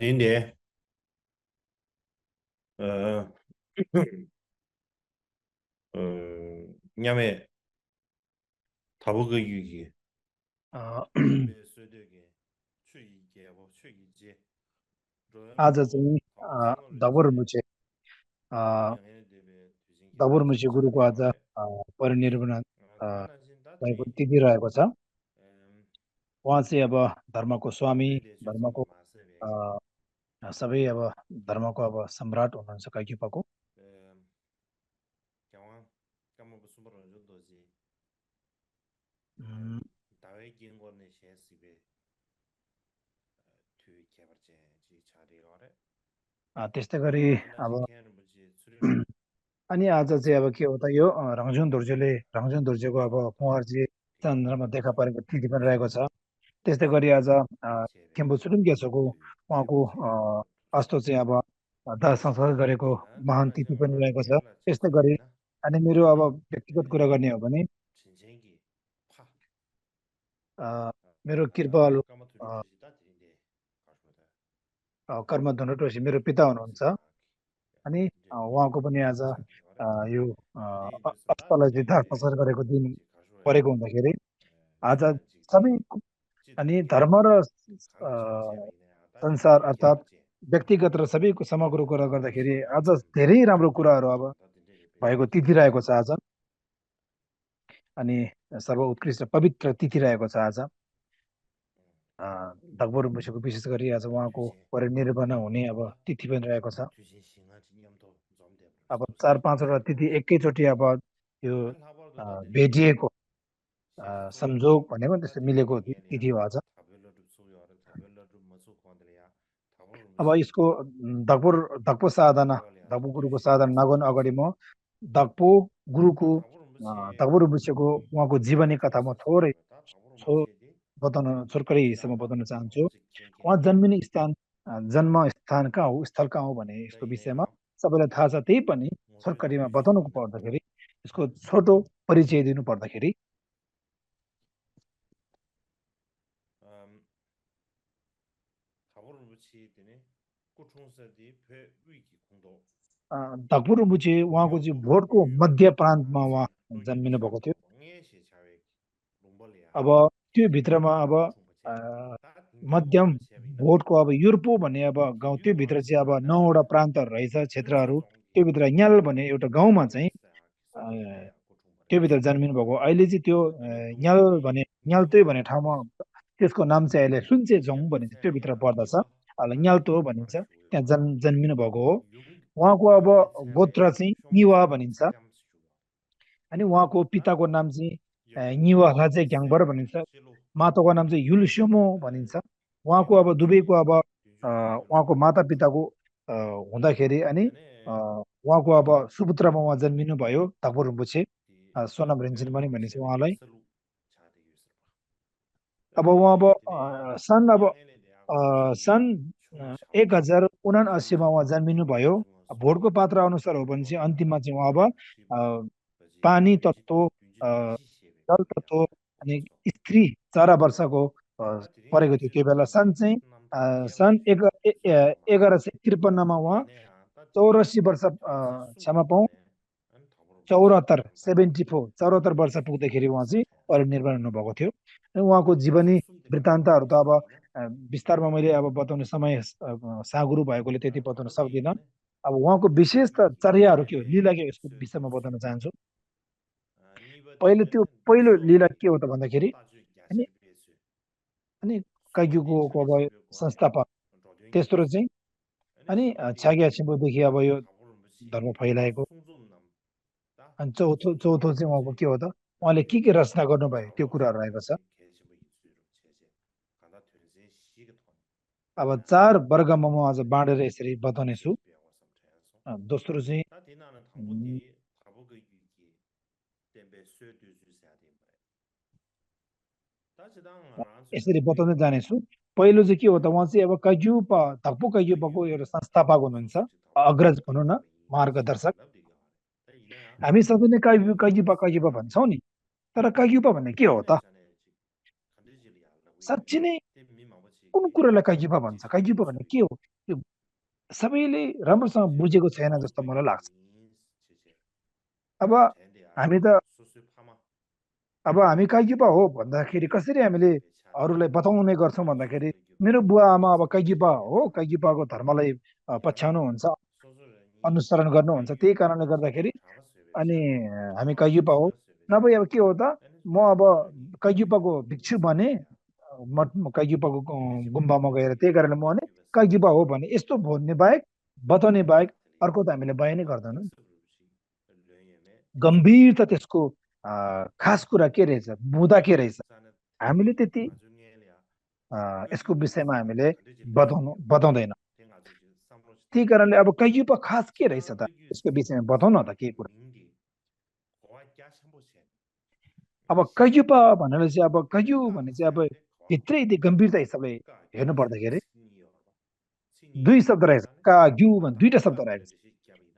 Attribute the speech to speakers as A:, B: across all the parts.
A: 인데 어, 어, 냐메 다보그 유기
B: 어,
A: 덴베 스웨데게 추이게 뭐 추이지 로얄
B: आज
A: 로
B: चाहिँ
A: 다보 생얼레지
B: दबुरमुचे
A: 딘양에 데베 뒤진게
B: दबुरमुचे गुरुको आज
A: 차례가래
B: परिनिर्वाण अ,
A: 다나진
B: भएको
A: 다트리
B: तिथि रहेको छ।
A: 음
B: उहाँ चाहिँ अब धर्मको स्वामी,
A: 덴베 데슈
B: धर्मको
A: 좀 마세베
B: सबै अब धर्मको अब सम्राट हुनुहुन्छ कैक्युपाको।
A: 경왕 까먹고 숨어는 정도지
B: उम्,
A: 다외 기는 거네 셰스베 투 개발제 지 차례가래
B: त्यस्तै गरी अब
A: 다나진 캐는 뭐지 수련로
B: अनि आज चाहिँ अब के हो त यो रङजुन दोर्जेको अब
A: 초로 더
B: कुँवरजी चन्द्रमा
A: 비행기
B: देखा परेको तिथि पनि
A: 제
B: रहेको छ। त्यस्तै गरी आज
A: 제베
B: खेम्बु सुडुङ्गेछोको
A: 투
B: उहाँको
A: 제부제
B: अस्तो चाहिँ अब दाह संस्कार गरेको महान तिथि पनि
A: 다나장마
B: रहेको छ।
A: 켈라
B: त्यस्तै गरी
A: 제치베나
B: अनि मेरो अब व्यक्तिगत कुरा
A: 아니
B: गर्ने हो भने
A: 진생기 파
B: अ, मेरो कृपालु
A: 까마투리
B: अ,
A: 뜻이 따지는데 가르쳐다
B: कर्म धनुटोसी मेरो पिता हुनुहुन्छ।
A: 시작
B: अनि
A: 이제
B: उहाँको पनि आज
A: 슈샤 차례가래
B: यो
A: 근데 그래서
B: अस्तलाई चाहिँ दाह
A: 따지는데
B: संस्कार गरेको दिन
A: 지 가르쳐야
B: परेको हुँदाखेरि आज
A: 최단
B: सबै
A: 직지
B: अनि
A: 지도
B: धर्म र अ,
A: 강가 차례시에이네 아다디
B: संसार अर्थात्
A: 제케버제
B: व्यक्तिगत र सबैको समग्र कुरा गर्दाखेरि
A: 다나시
B: आज धेरै राम्रो कुराहरू अब
A: 다든지
B: भएको
A: 베베
B: तिथि रहेको छ आज। अनि सर्वोत्कृष्ट पवित्र तिथि रहेको छ आज। दगबोर मुसेको विशेष गरी आज उहाँको
A: 투신
B: परिनिर्वाण हुने अब
A: 다
B: तिथि पनि रहेको छ।
A: 투신 싱아 진념도 좀
B: अब
A: 되버렸어
B: चार पाँचवटा तिथि एकैचोटि अब यो
A: 한 하버도 다든지
B: भेटिएको
A: 시에서
B: संजोग भनेको त्यस्तो
A: 다디
B: मिलेको
A: 잉엘이야
B: तिथि हो आज।
A: 타벨러도 소요하는 타벨러도 मसु खोंदलिया 타벨러
B: अब
A: मुसी
B: यसको दक्पो साधना
A: 샤갈이야
B: दक्पो गुरुको
A: 투신
B: साधना नगर्नु अगाडि म दक्पो गुरुको
A: 타벨러 무시
B: दक्पो मुसेको उहाँको जीवनी कथा म थोरै
A: 제스스라다 타벨러
B: छो
A: 무시디
B: बताउन छोटकरी हिस्सामा
A: 디나는
B: बताउन चाहन्छु।
A: 뭐지
B: उहाँ
A: 켄켄
B: जन्मिने स्थान जन्म स्थान कहाँ हो, स्थल कहाँ हो भने यसको विषयमा
A: 다이네야
B: सबैलाई थाहा छ। त्यही पनि
A: 뭐지
B: छोटकरीमा बताउनु
A: 뒤지는데
B: पर्दाखेरि यसको छोटो परिचय दिनु पर्दाखेरि
A: 음 타벨러 무시 되네 कुठुंसदी फे विकी कुंदो
B: धकपुर मुचे उहाँको चाहिँ
A: 요구도
B: भोटको मध्य प्रान्तमा उहाँ
A: 요구마지
B: जन्मिनु
A: 뚜기기
B: भएको थियो।
A: 몽에 시차웨 롱벌이야
B: अब त्यो भित्रमा अब
A: कुठुंबचे
B: अ,
A: 다 등게
B: मध्यम
A: 먹을 시합이나
B: भोटको अब युरोपो भन्ने अब गाउँ त्यो भित्र चाहिँ अब 9वटा प्रान्तहरू रहेछ क्षेत्रहरू। त्यो भित्र न्याल भन्ने एउटा गाउँमा चाहिँ अ, त्यो भित्र जन्मिनु भएको। अहिले चाहिँ त्यो न्याल भने न्याल्तोय भन्ने ठाउँमा त्यसको नाम चाहिँ अहिले सुन्चेझोङ भनिन्छ, त्यो भित्र पर्दछ। अब न्याल्तो भनिन्छ, त्यहाँ जन्मिनु भएको हो। उहाँको अब गोत्र चाहिँ निवा भनिन्छ। अनि उहाँको पिताको नाम चाहिँ निवा राजे ग्याङ्बर भनिन्छ। माताको नाम चाहिँ युलस्योमो भनिन्छ। उहाँको अब दुवैको अब उहाँको माता पिताको हुँदाखेरि अनि उहाँको अब सुपुत्रमा उहाँ जन्मिनु भयो तपोर बुछे सोनम रिन्चिन पनि भनिन्छ उहाँलाई। अब उहाँ अब सन् 1079 उहाँ जन्मिनु भयो। भोटको पात्र अनुसार हो भने चाहिँ अन्तिममा चाहिँ उहाँ अब पानी तत्त्व जल तत्त्व अनि स्त्री 4 वर्षको परेको थियो त्यो बेला। सन् 1153 उहाँ 84 वर्ष क्षमा पाउँ 74 पुग्दाखेरि उहाँ चाहिँ परिनिर्वाण हुनुभएको थियो। उहाँको जीवनी वृत्तान्तहरू त अब विस्तारमा मैले अब बताउने समय साँगुरो भएकोले त्यति बताउन सक्दिनँ। अब उहाँको विशेष त चर्याहरू के हो, लीला के हो, यसको विषयमा बताउन चाहन्छु। पहिलो लीला के हो त भन्दाखेरि अनि अनि काइक्युको अब संस्थापक तेस्रो चाहिँ अनि छ्याग्या छिम्बुदेखि अब यो धर्म फैलाएको। अनि चौथो चाहिँ उहाँको के हो त उहाँले के रचना गर्नुभयो त्यो कुराहरू रहेको छ। अब 4 वर्गमा म आज बाँडेर यसरी बताउने छु। दोस्रो चाहिँ यसरी बताउँदै जानेछु। पहिलो चाहिँ के हो त उहाँ चाहिँ अब कैक्युपा धक्पु कैक्युपाको एउटा संस्थापक हुनुहुन्छ, अग्रज भनौँ न, मार्गदर्शक। हामी सबैले कैक्युपा कैक्युपा भन्छौँ नि, तर कैक्युपा भन्ने के हो त? साँच्ची नै कुन कुरालाई काइजुपा भन्छ काइजुपा भन्ने के हो यो सबैले राम्रोसँग बुझेको छैन जस्तो मलाई लाग्छ अब हामी त अब हामी काइजुपा हो भन्दाखेरि कसरी हामीले अरूलाई बताउने गर्छौँ भन्दाखेरि मेरो बुवा आमा अब काइजुपा हो काइजुपाको धर्मलाई पछ्याउनुहुन्छ अनुसरण गर्नुहुन्छ त्यही कारणले गर्दाखेरि अनि हामी काइजुपा हो नभए अब के हो त म अब काइजुपाको भिक्षु भने काइजुपाको गुम्बामा गएर त्यही कारणले म भने काइजुपा हो भने यस्तो भन्ने बाहेक बताउने बाहेक अर्को त हामीले बयानै गर्दैनौँ गम्भीरता त्यसको खास कुरा के रहेछ बुँदा के रहेछ हामीले त्यति यसको विषयमा हामीले बताउँदैन त्यही कारणले अब कैयुपा खास के रहेछ त यसको विषयमा बताउन त केही कुरा अब कैयुपा भनेर चाहिँ अब कैयु भने चाहिँ अब भित्रै गम्भीरता हिसाबले हेर्नु पर्दाखेरि दुई शब्द रहेछ का ग्यु भने दुईटा शब्द रहेछ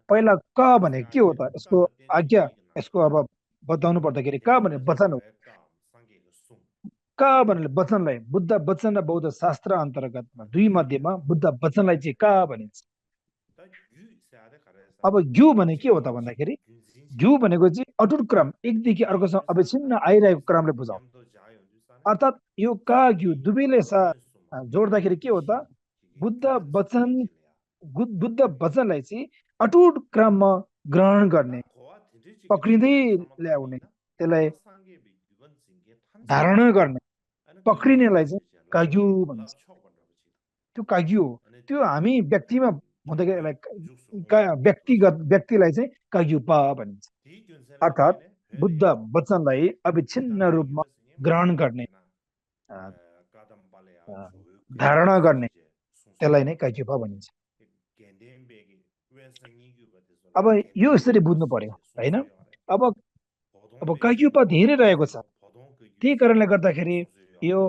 B: पहिला क भने के हो त यसको आज्ञा यसको अब बताउनु पर्दाखेरि क भने वचन हो क भनेर वचनलाई बुद्ध वचन र बौद्ध शास्त्र अन्तर्गतमा दुई मध्येमा बुद्ध वचनलाई चाहिँ क भनिन्छ अब ग्यु भने के हो त भन्दाखेरि ग्यु भनेको चाहिँ अटुट क्रम एकदेखि अर्कोसम्म अविच्छिन्न आइरहेको क्रमले बुझाउँछ अर्थात् यो का ग्यु दुवैले जोड्दाखेरि के हो त बुद्ध वचनलाई चाहिँ अटुट क्रममा ग्रहण गर्ने पक्रिँदै ल्याउने त्यसलाई धारणा गर्ने पक्रिनेलाई चाहिँ काग्यु भन्छ त्यो काग्यु हो त्यो हामी व्यक्तिमा हुँदाखेरि व्यक्तिगत व्यक्तिलाई चाहिँ काग्युपा भनिन्छ अर्थात् बुद्ध वचनलाई अविच्छिन्न रूपमा ग्रहण गर्ने धारणा गर्ने त्यसलाई नै काग्युपा भनिन्छ अब यो यसरी बुझ्नु पर्यो होइन अब अब काग्युपा धेरै रहेको छ त्यही कारणले गर्दाखेरि यो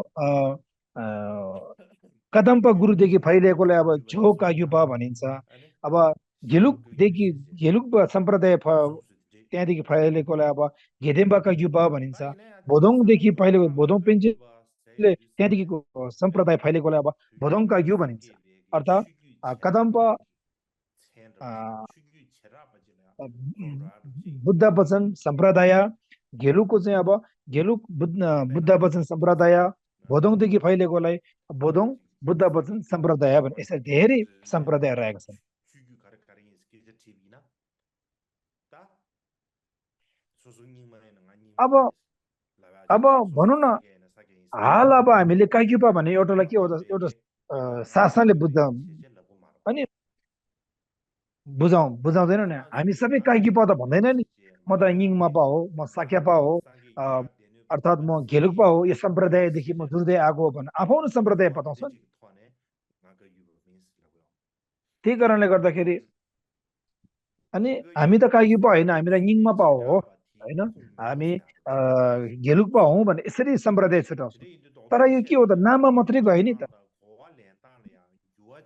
B: कदम्प गुरुदेखि फैलिएकोलाई अब झो काग्युपा भनिन्छ अब घेलुक सम्प्रदाय त्यहाँदेखि फैलिएकोलाई अब घेदेम्बा काग्युपा भनिन्छ भोदोङदेखि फैलिएको भोदोङ पेन्सिलले त्यहाँदेखिको सम्प्रदाय फैलिएकोलाई अब भोदोङ काग्यु भनिन्छ अर्थात् कदम्प बुद्ध वचन सम्प्रदाय घेलुकको चाहिँ अब घेलुक बुद्ध वचन सम्प्रदाय भोदोङदेखि फैलिएकोलाई भोदोङ बुद्ध वचन सम्प्रदाय भने यसरी धेरै सम्प्रदाय रहेका छन् अब अब भनौँ न हाल अब हामीले काग्युपा भने एउटालाई के हो त एउटा शासनले बुझ्दा अनि बुझाउँदैन नि हामी सबै काग्युपा त भन्दैन नि म त यिङमापा हो म साक्यापा हो अर्थात् म घेलुकपा हो यो सम्प्रदायदेखि म जुझ्दै आएको हो भने आफ्नो सम्प्रदाय बताउँछ नि त्यही कारणले गर्दाखेरि अनि हामी त काग्युपा होइन हामीलाई यिङमापा हो होइन हामी घेलुकपा हौँ भने यसरी सम्प्रदाय छुट्याउँछौँ तर यो के हो त नाममा मात्रै गयो नि त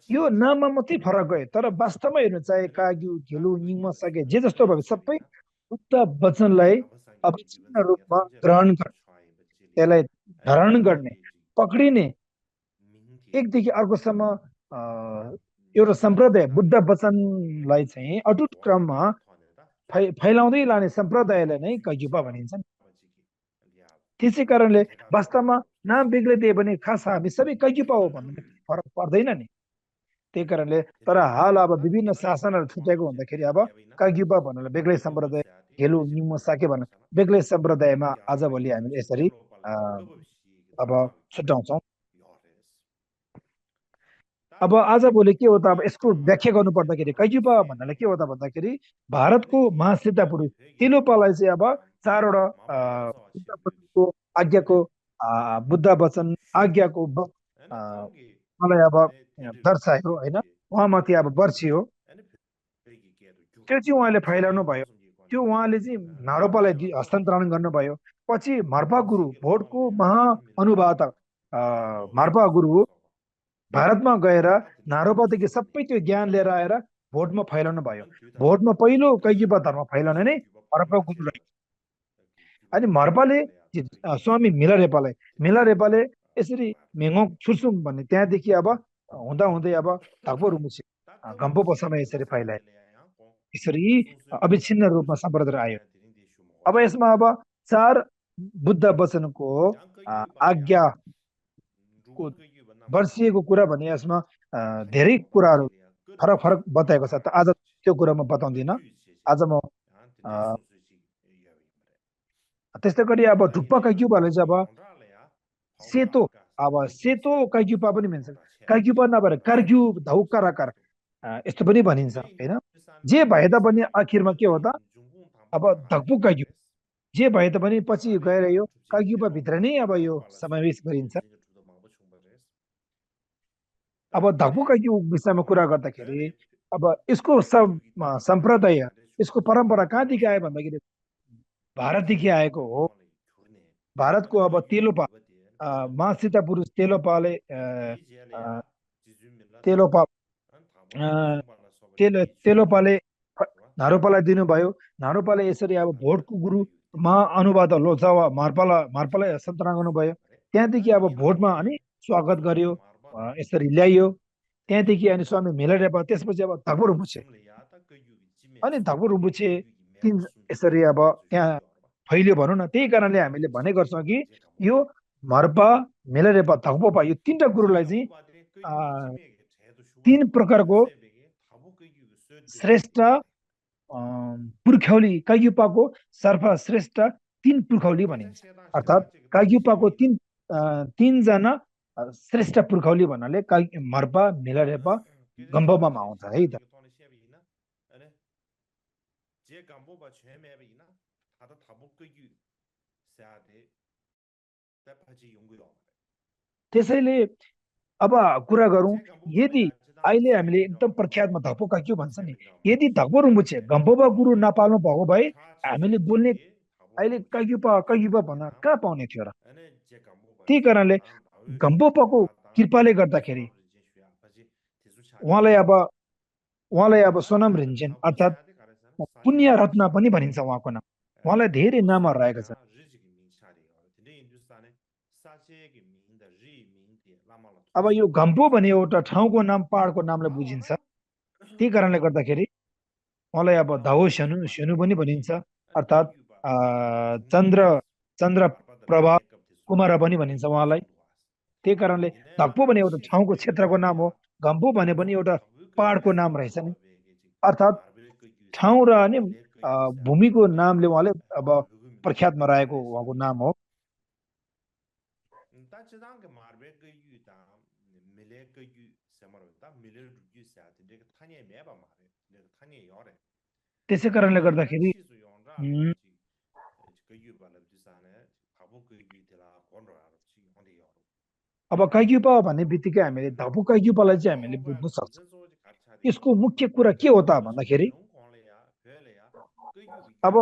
B: यो नाममा मात्रै फरक गयो तर वास्तवमा हेर्नु चाहे काग्यु घेलु निङ्म सके जे जस्तो भयो सबै बुद्ध वचनलाई अविच्छिन्न रूपमा ग्रहण गर्ने त्यसलाई धारण गर्ने पक्रिने एकदेखि अर्कोसम्म एउटा सम्प्रदाय बुद्ध वचनलाई चाहिँ अटुट क्रममा फैलाउँदै लाने सम्प्रदायलाई नै काग्युपा भनिन्छ त्यसै कारणले वास्तवमा नाम बेग्लै भने खास हामी सबै काग्युपा हो भन्ने फरक पर्दैन नि त्यही कारणले तर हाल अब विभिन्न शासनहरू छुट्याएको हुँदाखेरि अब काग्युपा भनेर बेग्लै सम्प्रदाय घेलु निम्म साके भनेर बेग्लै सम्प्रदायमा आजभोलि हामीले यसरी अब छुट्याउँछौँ अब आजभोलि के हो त अब यसको व्याख्या गर्नु पर्दाखेरि काग्युपा भन्नाले के हो त भन्दाखेरि भारतको महासिद्ध पुरुष तिलोपालाई चाहिँ अब चारवटा आज्ञाको बुद्ध वचन आज्ञाको मलाई अब दर्शायो होइन उहाँमाथि अब वर्षियो त्यो चाहिँ उहाँले फैलाउनु भयो त्यो उहाँले चाहिँ नारोपालाई हस्तान्तरण गर्नुभयो पछि मार्पा गुरु भोटको महाअनुवादक मार्पा गुरु भारतमा गएर नारोपादेखि सबै त्यो ज्ञान लिएर आएर भोटमा फैलाउनु भयो भोटमा पहिलो काग्युपा धर्म फैलाउने नै मार्पा गुरु रह्यो अनि मार्पाले स्वामी मिलारेपाले यसरी मेङोक छुर्सुङ भन्ने त्यहाँदेखि अब हुँदा हुँदै अब धक्पो रुमुछे गम्पो बसामा यसरी फैलाए यसरी अविच्छिन्न रूपमा सम्प्रदाय आयो अब यसमा अब चार बुद्ध वचनको आज्ञाको वर्षिएको कुरा भने यसमा धेरै कुराहरू फरक फरक बताएको छ त आज त्यो कुरा म बताउँदिनँ आज म त्यस्तै गरी अब ढुप्पा काइक्युपाले चाहिँ अब सेतो अब सेतो काइक्युपा पनि भन्छ काइक्युपा नभएर कार्क्यु धौकाराकार यस्तो पनि भनिन्छ होइन जे भए तापनि आखिरमा के हो त अब धकपुक काइक्यु जे भए तापनि पछि गएर यो काइक्युपा भित्र नै अब यो समावेश गरिन्छ अब धकपुक काइक्यु विषयमा कुरा गर्दाखेरि अब यसको सम्प्रदाय यसको परम्परा कहाँदेखि आयो भन्दाखेरि भारतदेखि आएको हो भारतको अब तेलोपा महासिता पुरुष तेलोपाले तेलोपा तेलोपाले नारोपालाई दिनुभयो नारोपाले यसरी अब भोटको गुरु महाअनुवाद लोचावा मार्पाला सन्तराउनु भयो त्यहाँदेखि अब भोटमा अनि स्वागत गर्यो यसरी ल्याइयो त्यहाँदेखि अनि स्वामी मेलारेपा त्यसपछि अब धक्पु रुम्पुछे अनि धक्पु रुम्पुछे तिन यसरी अब त्यहाँ फैलियो भनौँ न त्यही कारणले हामीले भने गर्छौँ कि यो मर्पा मेलारेपा धक्पोपा यो तिनवटा गुरुलाई चाहिँ तीन प्रकारको श्रेष्ठ पुर्ख्यौली काइक्युपाको सर्वश्रेष्ठ तीन पुर्खौली भनिन्छ अर्थात् काइक्युपाको तीनजना श्रेष्ठ पुर्खौली भन्नाले मर्पा मेलारेपा गम्बोबामा आउँछ है त त्यसैले अब कुरा गरौँ यदि अहिले हामीले एकदम प्रख्यातमा धक्पो काइक्यु भन्छ नि यदि धक्पो रुम्बुछे गम्बोबा गुरु नपाल्नु भएको भए हामीले बोल्ने अहिले काइक्युपा भन्न कहाँ पाउने थियो र त्यही कारणले गम्बोपाको कृपाले गर्दाखेरि उहाँलाई अब सोनाम रिन्जेन अर्थात् पुण्य रत्न पनि भनिन्छ उहाँको नाम उहाँलाई धेरै नामहरू रहेको छ अब यो गम्पो भने एउटा ठाउँको नाम पहाडको नामले बुझिन्छ त्यही कारणले गर्दाखेरि उहाँलाई अब धाउ सेनु पनि भनिन्छ अर्थात् चन्द्र प्रभा कुमार पनि भनिन्छ उहाँलाई त्यही कारणले धक्पो भने एउटा ठाउँको क्षेत्रको नाम हो गम्पो भने पनि एउटा पहाडको नाम रहेछ नि अर्थात् ठाउँ र अनि भूमिको नामले उहाँले अब प्रख्यातमा रहेको उहाँको नाम हो त्यसै कारणले गर्दाखेरि अब काइक्युपा भन्ने बित्तिकै हामीले धपु काइक्युपालाई चाहिँ हामीले बुझ्न सक्छौँ यसको मुख्य कुरा के हो त भन्दाखेरि अब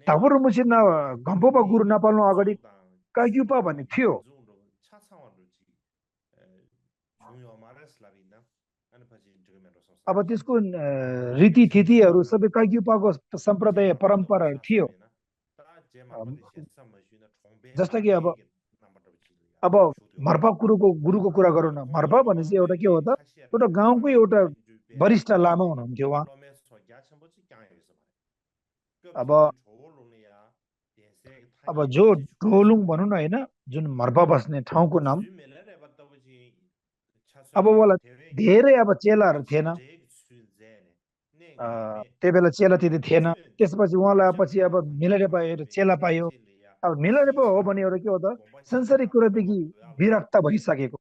B: धपु रुमुछे गम्पोपा गुरु नपाल्नु अगाडि काइक्युपा भन्ने थियो अब त्यसको रीतिथितिहरू सबै काइक्युपाको सम्प्रदाय परम्पराहरू थियो जस्तो कि अब मर्पा गुरुको कुरा गरौँ न मर्पा भने चाहिँ एउटा के हो त एउटा गाउँको एउटा वरिष्ठ लामा हुनुहुन्थ्यो उहाँ अब जो ढोलुङ भनौँ न होइन जुन मर्पा बस्ने ठाउँको नाम अब उहाँलाई धेरै अब चेलाहरू थिएन त्यही बेला चेला त्यति थिएन त्यसपछि उहाँलाई पछि अब मिलारेपा चेला पायो अब मिलारेपा हो भने एउटा के हो त संसारिक कुरादेखि विरक्त भइसकेको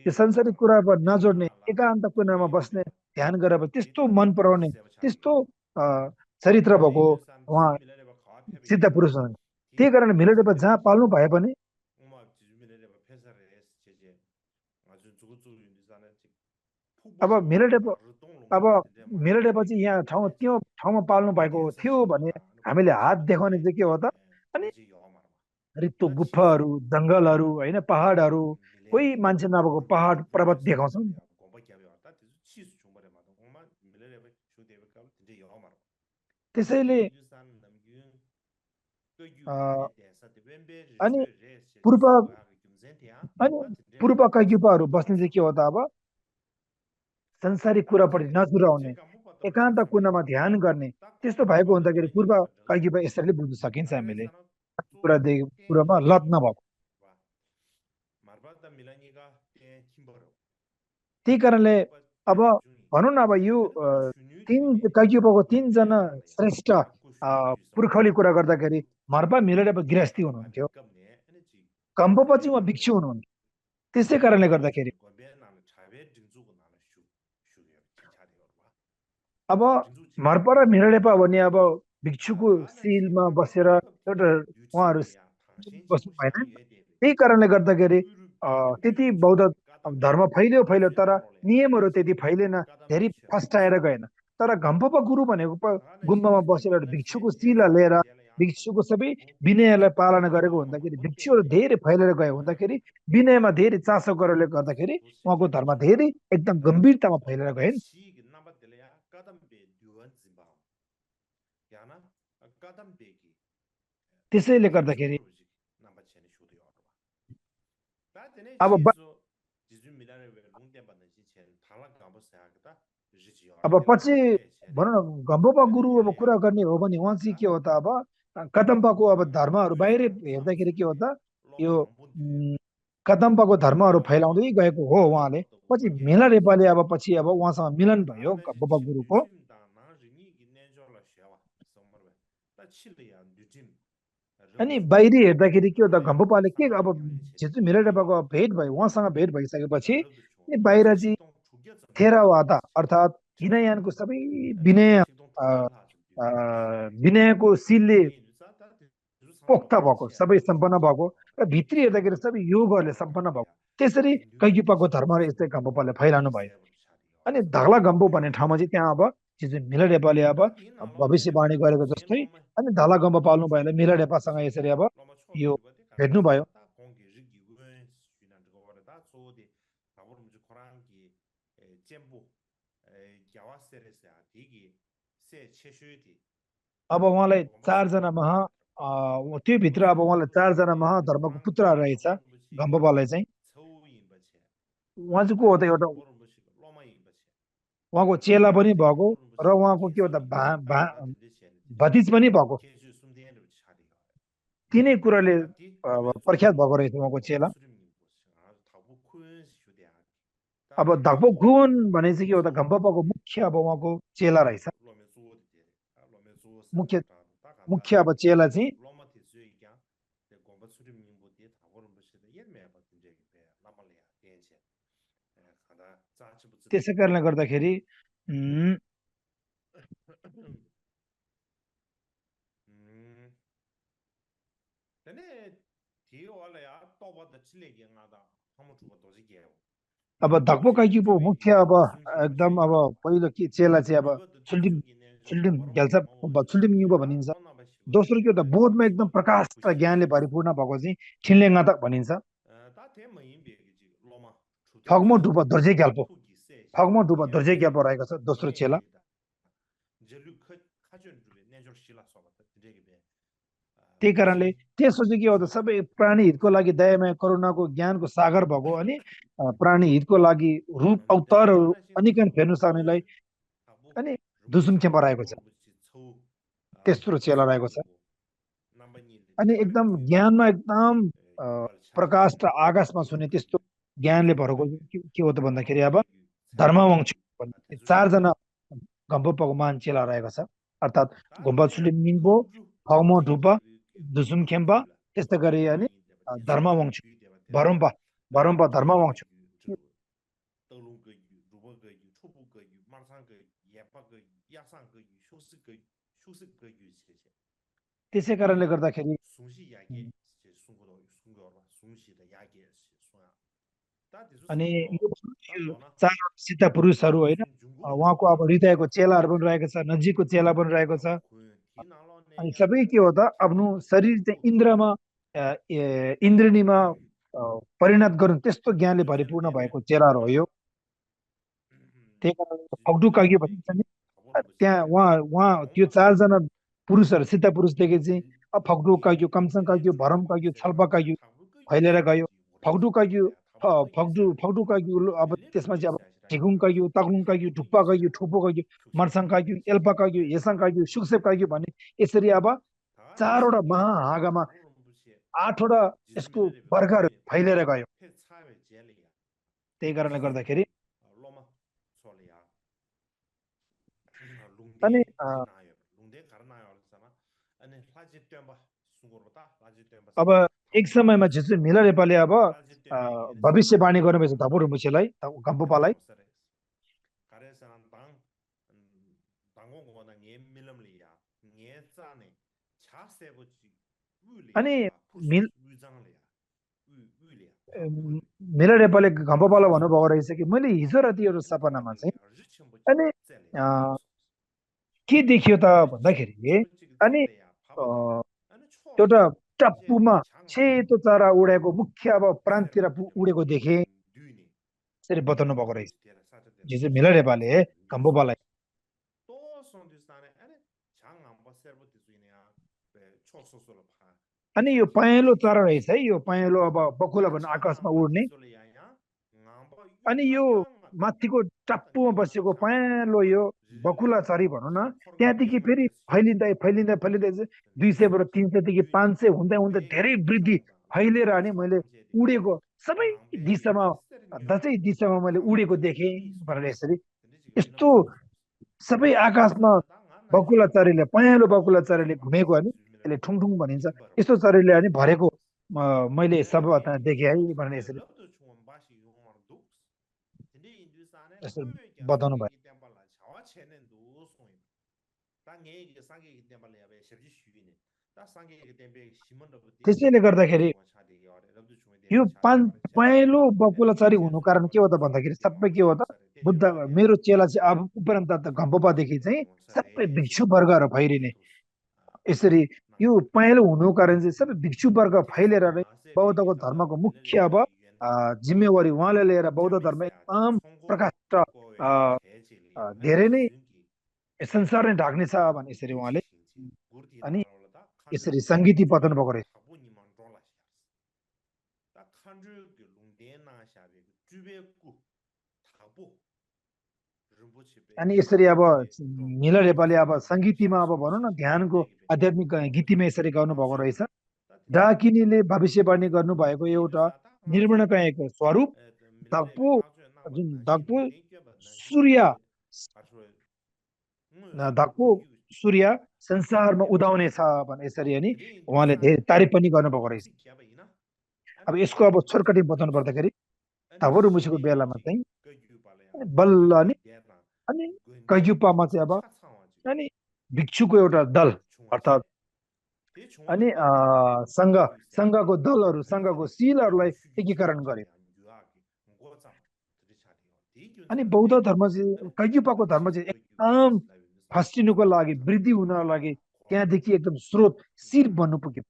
B: त्यो संसारिक कुरा नजोड्ने एकान्त कुनामा बस्ने ध्यान गरेर त्यस्तो मन पराउने त्यस्तो चरित्र भएको उहाँ सिद्ध पुरुष हुन् त्यही कारण मिलारेपा जहाँ पाल्नु भए पनि अब मिलारेपा चाहिँ यहाँ त्यो ठाउँमा पाल्नु भएको थियो भने हामीले हात देखाउने चाहिँ के हो त अनि रित्तो गुफाहरू जङ्गलहरू होइन पहाडहरू कोही मान्छे नभएको पहाड पर्वत देखाउँछौँ त्यसैले अनि पूर्व अनि पूर्व काइक्युपाहरू बस्ने चाहिँ के हो त अब संसारिक कुरापट्टि नजुराउने एकान्त कुनामा ध्यान गर्ने त्यस्तो भएको हुँदाखेरि पूर्व काइक्युपा यसरी बुझ्न सकिन्छ हामीले कुरामा लत नभएको त्यही कारणले अब भनौँ न अब यो काइक्युपाको तीनजना श्रेष्ठ पुर्खौली कुरा गर्दाखेरि मर्पा मिलेर अब गृहस्थी हुनुहुन्थ्यो कम्पो पछि उहाँ भिक्षु हुनुहुन्थ्यो त्यसै कारणले गर्दाखेरि अब मर्पा र मिरडेपा भन्ने अब भिक्षुको सिलमा बसेर एउटा उहाँहरू बस्नु भएन त्यही कारणले गर्दाखेरि त्यति बौद्ध धर्म फैल्यो फैल्यो तर नियमहरू त्यति फैलेन धेरै फस्टाएर गएन तर घम्पपा गुरु भनेको गुम्बामा बसेर एउटा भिक्षुको शिला लिएर भिक्षुको सबै विनयलाई पालना गरेको हुँदाखेरि भिक्षुहरू धेरै फैलेर गए हुँदाखेरि विनयमा धेरै चासो गरेर गर्दाखेरि उहाँको धर्म धेरै एकदम गम्भीरतामा फैलेर गए त्यसैले गर्दाखेरि अब पछि भनौँ न घम्पपा गुरु अब कुरा गर्ने हो भने उहाँ चाहिँ के हो त अब कदम्बाको अब धर्महरू बाहिर हेर्दाखेरि के हो त यो कदम्बाको धर्महरू फैलाउँदै गएको हो उहाँले पछि मेला रेपाले अब पछि अब उहाँसँग मिलन भयो घम्पपा गुरुको अनि बाहिरी हेर्दाखेरि के हो त घम्पपाले के अब झिजु मिलाडेपाको भेट भयो उहाँसँग भेट भइसकेपछि बाहिर चाहिँ थेरावादा अर्थात् हिनयानको सबै विनय विनयको सिलले पोख्ता भएको सबै सम्पन्न भएको र भित्री हेर्दाखेरि सबै योगहरूले सम्पन्न भएको त्यसरी कैक्युपाको धर्मले यस्तै घम्पपाले फैलाउनु भयो अनि धागला गम्पो भन्ने ठाउँमा चाहिँ त्यहाँ अब जुन मिलाडेपाले अब भविष्यवाणी गरेको जस्तै अनि धाला गम्पो पाल्नु भयो मिलाडेपासँग यसरी अब यो भेट्नु भयो अब उहाँलाई चारजना त्यो भित्र अब उहाँलाई चारजना महाधर्मको पुत्र रहेछ घम्पपालाई चाहिँ उहाँ चाहिँ को हो त एउटा उहाँको चेला पनि भएको र उहाँको के हो त भतिज पनि भएको तिनै कुराले प्रख्यात भएको रहेछ उहाँको चेला अब धक्पो खुन भने चाहिँ के हो त घम्पपाको मुख्य अब उहाँको चेला रहेछ मुख्य मुख्य अब चेला चाहिँ त्यसै कारणले गर्दाखेरि अब धक्पो काइक्युपो मुख्य अब एकदम अब पहिलो के चेला चाहिँ अब छुल्टिम छुल्टिम घ्याल्सा छुल्टिम युग भनिन्छ दोस्रो के हो त बोधमा एकदम प्रकाश र ज्ञानले भरिपूर्ण भएको चाहिँ खिन्लेङ्गा भनिन्छ फगमो डुबा दोर्जे ग्याल्पो फगमो डुबा दोर्जे ग्याल्पो रहेको छ दोस्रो चेला त्यही कारणले त्यसो चाहिँ के हो त सबै प्राणी हितको लागि दयामय करुणाको ज्ञानको सागर भएको अनि प्राणी हितको लागि रूप अवतारहरू अनिकन फेर्न सक्नेलाई अनि दुसुमखेपा रहेको छ तेस्रो चेला रहेको छ अनि एकदम ज्ञानमा एकदम प्रकाश र आकाशमा छुने त्यस्तो ज्ञानले भरेको के हो त भन्दाखेरि अब धर्मवंश चारजना घम्पपाको मान चेला रहेको छ अर्थात् घुम्पा छुलिम्बो फगमो ढुपा दुसुमखेम्पा त्यस्तै गरी अनि धर्मवंश भरम्पा भरम्पा धर्मवंश त्यसै कारणले गर्दाखेरि अनि यो चार सिद्ध पुरुषहरू होइन उहाँको अब हृदयको चेलाहरू पनि रहेको छ नजिकको चेला पनि रहेको छ अनि सबै के हो त आफ्नो शरीर चाहिँ इन्द्रमा इन्द्रिणीमा परिणत गर्नु त्यस्तो ज्ञानले भरिपूर्ण भएको चेलाहरू हो यो त्यही कारण फग्डु काग्यो भनिन्छ नि त्यहाँ उहाँ उहाँ त्यो चारजना पुरुषहरू सिद्ध पुरुषदेखि चाहिँ फग्डु काग्यो कमसँग काग्यो भरम काग्यो छल्पा काग्यो फैलेर गयो फगडु काग्यु फगडु काग्यु अब त्यसमा चाहिँ अब झिगुङ काग्यु तगलुङ काग्यु ढुक्पा काग्यु ठोपो काग्यु मर्साङ काग्यु एल्पा काग्यु हेसाङ काग्यु सुक्सेप काग्यु भन्ने यसरी अब चारवटा महाहाँगामा आठवटा यसको वर्गहरू फैलेर गयो त्यही कारणले गर्दाखेरि अनि अब एक समयमा चाहिँ मिला नेपालले अब भविष्यवाणी गर्नुभएछ धपुर मुसेलाई गम्पुपालाई अनि मिला नेपालले गम्पुपालाई भन्नुभएको रहेछ कि मैले हिजो राति एउटा सपनामा चाहिँ अनि के देखियो त भन्दाखेरि अनि एउटा टप्पुमा सेतो चरा उडेको मुख्य अब प्रान्ततिर उडेको देखे यसरी बताउनु भएको रहेछ जो मिला नेपालले गम्पुपालाई अनि यो पहेँलो चरा रहेछ है यो पहेँलो अब बकुला भन्ने आकाशमा उड्ने अनि यो माथिको टाप्पुमा बसेको पहेँलो यो बकुला चरी भनौँ न त्यहाँदेखि फेरि फैलिँदै फैलिँदै फैलिँदै 200बाट 300देखि 500 हुँदै हुँदै धेरै वृद्धि फैलिएर अनि मैले उडेको सबै दिशामा दसैँ दिशामा मैले उडेको देखेँ भनेर यसरी यस्तो सबै आकाशमा बकुला चरीले पहेँलो बकुला चरीले घुमेको अनि यसले ठुङठुङ भनिन्छ यस्तो चरीले अनि भरेको मैले सब देखेँ है भनेर यसरी यसरी बताउनु भयो त्यसैले गर्दाखेरि यो पहेँलो बकुला चरी हुनु कारण के हो त भन्दाखेरि सबै के हो त बुद्ध मेरो चेला चाहिँ अब उपरान्त गम्पोपादेखि चाहिँ सबै भिक्षु वर्गहरू फैलिने यसरी यो पहेँलो हुनुको कारण चाहिँ सबै भिक्षु वर्ग फैलेर नै बौद्धको धर्मको मुख्य अब जिम्मेवारी उहाँले लिएर बौद्ध धर्म एकदम प्रकाष्ठ धेरै नै संसार नै ढाक्नेछ भने यसरी उहाँले अनि यसरी सङ्गीती बताउनु भएको रहेछ अनि यसरी अब मिला नेपालले अब सङ्गीतीमा अब भनौँ न ध्यानको आध्यात्मिक गीतीमा यसरी गाउनु भएको रहेछ डाकिनीले भविष्यवाणी गर्नुभएको एउटा निर्माणकायको स्वरूप धक्पु जुन धक्पु सूर्य संसारमा उदाउने छ भने यसरी अनि उहाँले धेरै तारिफ पनि गर्नुभएको रहेछ अब यसको अब छोटकटी बताउनु पर्दाखेरि धपुर मुसीको बेलामा चाहिँ बल्ल अनि कैयुपामा चाहिँ अब अनि भिक्षुको एउटा दल अर्थात् अनि सङ्घको दलहरू सङ्घको सिलहरूलाई एकीकरण गर्यो अनि बौद्ध धर्म चाहिँ कैयुपाको धर्म चाहिँ एकदम फस्टिनुको लागि वृद्धि हुनको लागि त्यहाँदेखि एकदम स्रोत शिर बन्नु पुग्यो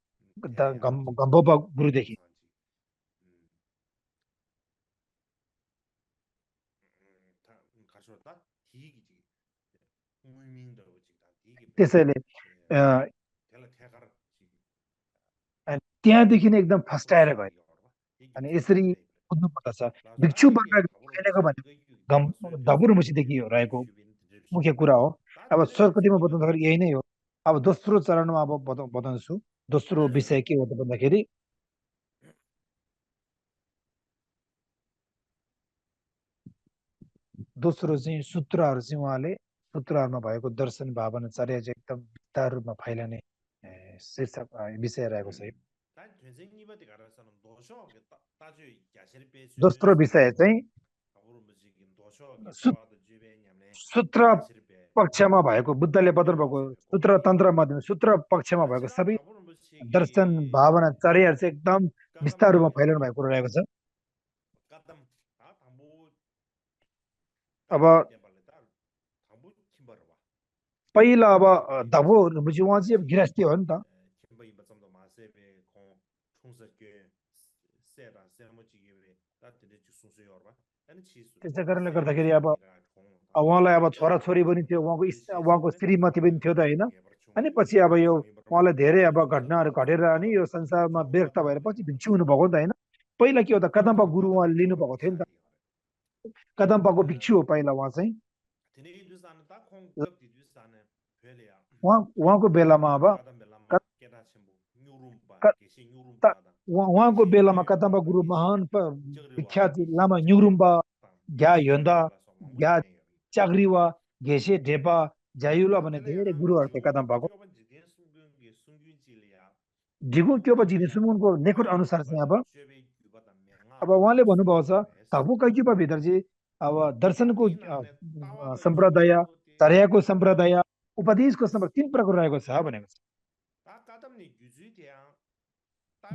B: गम्पोपा गुरुदेखि त्यसैले त्यहाँदेखि नै एकदम फस्टाएर गयो अनि यसरी बुझ्नु पर्दछ भिक्षु वर्ग फैलेको भने धपुर मुसीदेखि रहेको मुख्य कुरा हो अब सर्कटीमा बताउँदाखेरि यही नै हो अब दोस्रो चरणमा अब बताउँछु दोस्रो विषय के हो त भन्दाखेरि दोस्रो चाहिँ सूत्रहरू चाहिँ उहाँले सूत्रहरूमा भएको दर्शन भावनाचार्य चाहिँ एकदम विस्तार रूपमा फैलाउने शीर्षक विषय रहेको छ दोस्रो विषय चाहिँ सूत्र पक्षमा भएको बुद्धले बताउनु भएको सूत्र तन्त्र मध्ये सूत्र पक्षमा भएको सबै दर्शन भावनाचार्यहरू चाहिँ एकदम विस्तार रूपमा फैलाउनु भएको कुरा रहेको छ अब पहिला अब धबो उहाँ चाहिँ गृहस्थी हो नि त त्यसै कारणले गर्दाखेरि अब उहाँलाई अब छोराछोरी पनि थियो उहाँको श्रीमती पनि थियो त होइन अनि पछि अब यो उहाँलाई धेरै अब घटनाहरू घटेर अनि यो संसारमा व्यर्थ भएर पछि भिक्षु हुनुभएको नि त होइन पहिला के हो त कदम्बा गुरु उहाँले लिनुभएको थियो नि त कदम्बाको भिक्षु हो पहिला उहाँ चाहिँ उहाँको बेलामा अब क- उहाँको बेलामा कदम्बा गुरु महान विख्यात लामा न्युरुम्बा घ्या योन्दा घ्या चाक्रिवा घेसे ढेपा झ्यायुला भन्ने धेरै गुरुहरू थिए कदम्बाको ढिगु क्योबा जिने सुमुनको लेखोट अनुसार चाहिँ अब उहाँले भन्नुभएको छ धबु कैक्युबा भित्र चाहिँ अब दर्शनको सम्प्रदाय चर्याको सम्प्रदाय उपदेशको सम्प्रदाय तीन प्रकार रहेको छ भनेको छ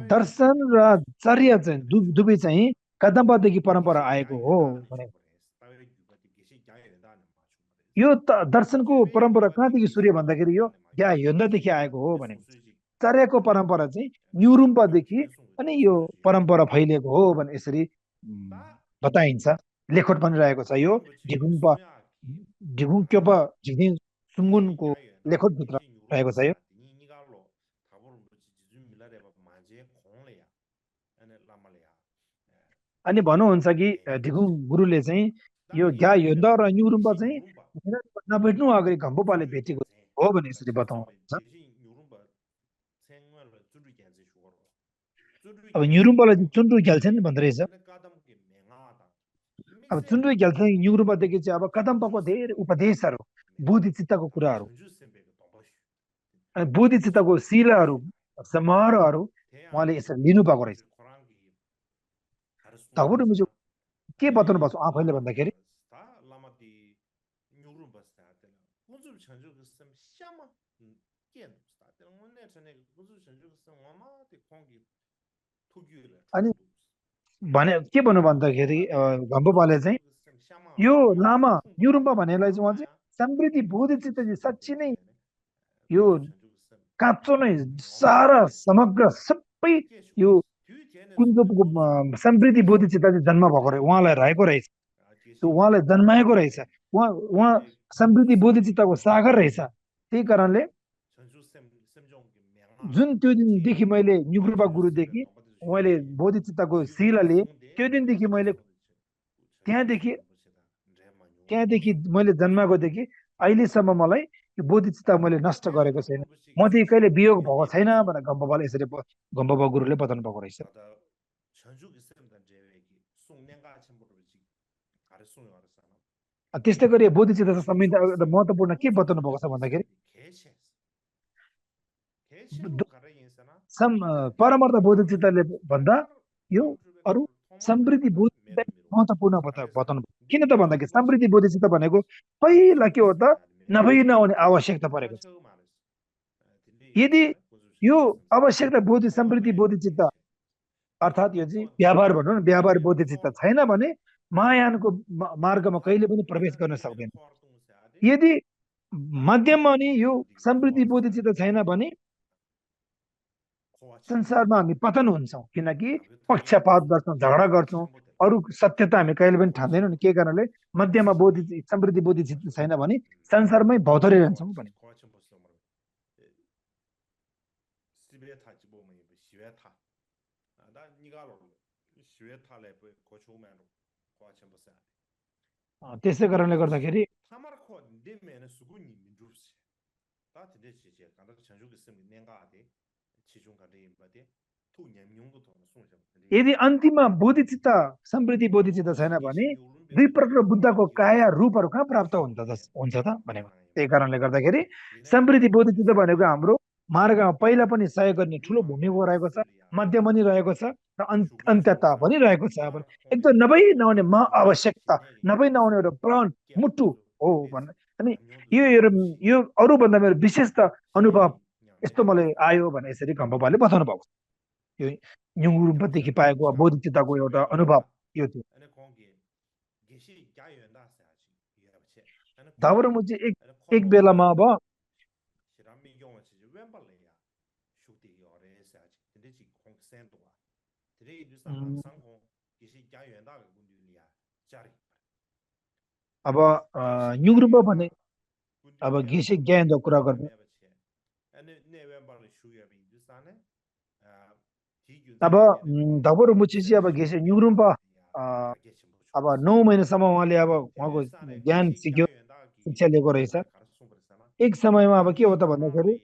B: दर्शन र चर्या चाहिँ दुवै चाहिँ कदम्बादेखि परम्परा आएको हो भनेको यो दर्शनको परम्परा कहाँदेखि सूर्य भन्दाखेरि यो या योन्दादेखि आएको हो भनेको छ चर्याको परम्परा चाहिँ न्युरुम्बादेखि अनि यो परम्परा फैलिएको हो भने यसरी बताइन्छ लेखोट पनि रहेको छ यो ढिगुम्पा ढिगुङ क्योपा झिग्ने सुङ्गुनको लेखोटभित्र रहेको छ यो अनि भन्नुहुन्छ कि ढिगुङ गुरुले चाहिँ यो घ्या योन्दा र न्युरुम्बा चाहिँ नभेट्नु अगाडि घम्बुपाले भेटेको हो भने यसरी बताउनुहुन्छ अब न्युरुम्बालाई चाहिँ चुन्डु ग्याल्छन् भन्दो रहेछ अब चुन्डु ग्याल्छन् न्युरुम्बादेखि चाहिँ अब कदम्बाको धेरै उपदेशहरू बुद्धिचित्तको कुराहरू अनि बुद्धिचित्तको शिलाहरू समारोहहरू उहाँले यसरी लिनुभएको रहेछ धगुटु मुजु के बताउनु भएको छ आफैले भन्दाखेरि अनि भने के भन्नु भन्दाखेरि घम्बुपाले चाहिँ यो लामा न्युरुम्बा भनेलाई चाहिँ उहाँ चाहिँ समृद्धि बुद्धिचित्त चाहिँ साँच्ची नै यो काँचो नै सारा समग्र सबै यो कुञ्जको समृद्धि बुद्धिचित्त चाहिँ जन्म भएको रहेछ उहाँलाई रहेको रहेछ त्यो उहाँलाई जन्माएको रहेछ उहाँ समृद्धि बुद्धिचित्तको सागर रहेछ त्यही कारणले जुन त्यो दिनदेखि मैले न्युरुम्बा गुरुदेखि मैले बोधिचित्तको शिला लिएँ त्यो दिनदेखि मैले त्यहाँदेखि मैले जन्माएकोदेखि अहिलेसम्म मलाई यो बोधिचित्त मैले नष्ट गरेको छैन म चाहिँ कहिले वियोग भएको छैन भनेर घम्बुपाले यसरी घम्बुपा गुरुले बताउनु भएको रहेछ त्यस्तै गरी बोधिचित्त सम्बन्धी महत्त्वपूर्ण के बताउनु भएको छ भन्दाखेरि परमार्थ बोधिचित्तले भन्दा यो अरू समृद्धि बोधिचित्त महत्त्वपूर्ण बताउनु किन त भन्दाखेरि समृद्धि बोधिचित्त भनेको पहिला के हो त नभई नहुने आवश्यकता परेको छ यदि यो आवश्यकता बोधि समृद्धि बोधिचित्त अर्थात् यो चाहिँ व्यवहार भनौँ न व्यवहार बोधिचित्त छैन भने महायानको मार्गमा कहिले पनि प्रवेश गर्न सक्दैन यदि मध्यममा नि यो समृद्धि बोधिचित्त छैन भने संसारमा हामी पतन हुन्छौँ किनकि पक्षपात गर्छौँ झगडा गर्छौँ अरू सत्यता हामी कहिले पनि ठान्दैनौँ नि के कारणले मध्यमा समृद्धि बोधिचित्त छैन भने संसारमै भौतरिरहन्छौँ भने त्यसै कारणले गर्दाखेरि यदि अन्तिममा बोधिचित्त समृद्धि बोधिचित्त छैन भने दुई प्रकार बुद्धको काया रूपहरू कहाँ प्राप्त हुन्छ त भनेको त्यही कारणले गर्दाखेरि समृद्धि बोधिचित्त भनेको हाम्रो मार्गमा पहिला पनि सहयोग गर्ने ठुलो भूमिका रहेको छ मध्यमा पनि रहेको छ र अन्त्यता पनि रहेको छ एकदम नभई नहुने आवश्यकता नभई नहुने एउटा प्राण मुटु हो भन्ने अनि यो अरूभन्दा मेरो विशेष अनुभव यस्तो मलाई आयो भने यसरी घम्बुपाले बताउनु भएको यो न्युरुम्बादेखि पाएको बोधिचित्तको एउटा अनुभव यो थियो धवरमु चाहिँ एक बेलामा अब अब न्युरुम्बा भने अब घिसे ज्ञानको कुरा गर्दा अब धबोरो मुचिची अब घेसे न्युरुम्पा अब 9 महिनासम्म उहाँले अब उहाँको ज्ञान सिक्यो शिक्षा लिएको रहेछ एक समयमा अब के हो त भन्दाखेरि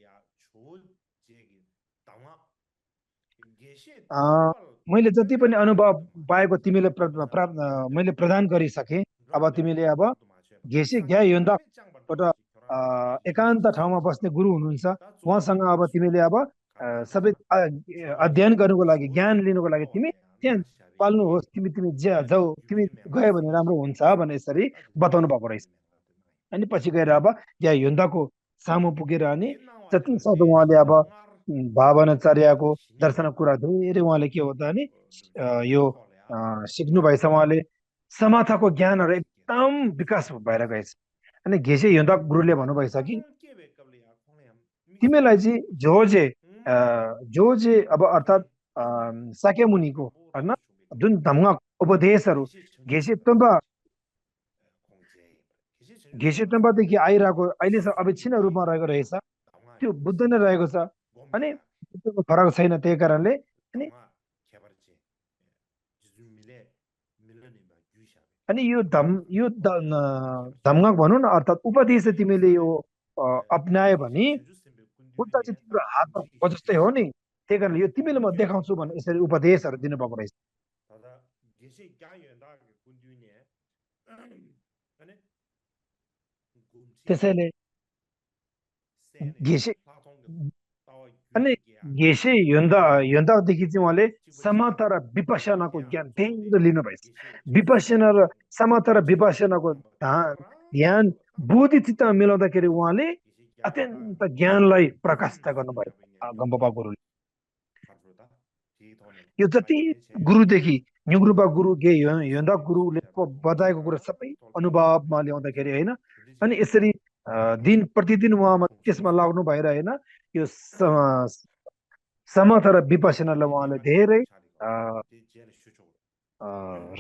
B: मैले जति पनि अनुभव पाएको तिमीले मैले प्रदान गरिसकेँ अब तिमीले अब घेसे ग्या योन्दा एउटा एकान्त ठाउँमा बस्ने गुरु हुनुहुन्छ उहाँसँग अब तिमीले अब सबै अध्ययन गर्नुको लागि ज्ञान लिनुको लागि तिमी त्यहाँ पाल्नुहोस् तिमी तिमी जाऊ तिमी गयो भने राम्रो हुन्छ भने यसरी बताउनु भएको रहेछ अनि पछि गएर अब या योन्दाको सामु पुगेर अनि जति सक्दो उहाँले अब भावनाचार्यको दर्शनको कुरा धेरै उहाँले के हो त अनि यो सिक्नु भएछ उहाँले समाथाको ज्ञानहरू एकदम विकास भएर गएछ अनि घेसे योन्दा गुरुले भन्नुभएछ कि तिमीलाई चाहिँ जो जे अब अर्थात् साक्य मुनिको होइन जुन धम्म उपदेशहरू घेसे तम्बादेखि आइरहेको अहिलेसम्म अविच्छिन्न रूपमा रहेको रहेछ त्यो बुद्ध नै रहेको छ अनि बुद्धको फरक छैन त्यही कारणले अनि अनि यो धम्मक भनौँ न अर्थात् उपदेश चाहिँ तिमीले यो अप्नायो भने बुद्ध चाहिँ तिम्रो हातमा जस्तै हो नि त्यही कारणले यो तिमीले म देखाउँछु भने यसरी उपदेशहरू दिनुभएको रहेछ त्यसैले घेसे अनि घेसे योन्दादेखि चाहिँ उहाँले समता र विपसनाको ज्ञान धेरै लिनुभएछ विपसना र समता र विपसनाको ध्यान बोधिचित्तमा मिलाउँदाखेरि उहाँले अत्यन्त ज्ञानलाई प्रकाशित गर्नुभयो गम्बपा गुरुले यो जति गुरुदेखि न्युग्रुपा गुरु गे योन्दा गुरुले बताएको कुरा सबै अनुभवमा ल्याउँदाखेरि होइन अनि यसरी दिन प्रतिदिन उहाँमा त्यसमा लाग्नु भएर होइन यो समथ र विपसनालाई उहाँले धेरै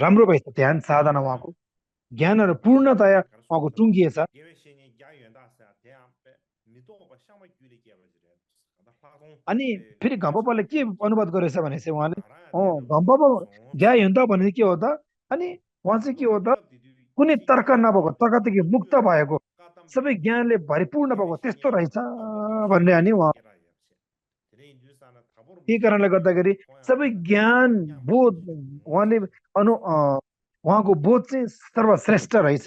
B: राम्रो भएछ ध्यान साधना उहाँको ज्ञानहरू पूर्णतया उहाँको टुङ्गिएछ अनि फेरि घम्पपाले के अनुवाद गरेछ भने चाहिँ उहाँले घम्पपा ज्ञा हुन त भने के हो त अनि उहाँ चाहिँ के हो त कुनै तर्क नभएको तर्कदेखि मुक्त भएको सबै ज्ञानले भरिपूर्ण भएको त्यस्तो रहेछ भन्ने अनि उहाँ त्यही कारणले गर्दाखेरि सबै ज्ञान बोध उहाँले उहाँको बोध चाहिँ सर्वश्रेष्ठ रहेछ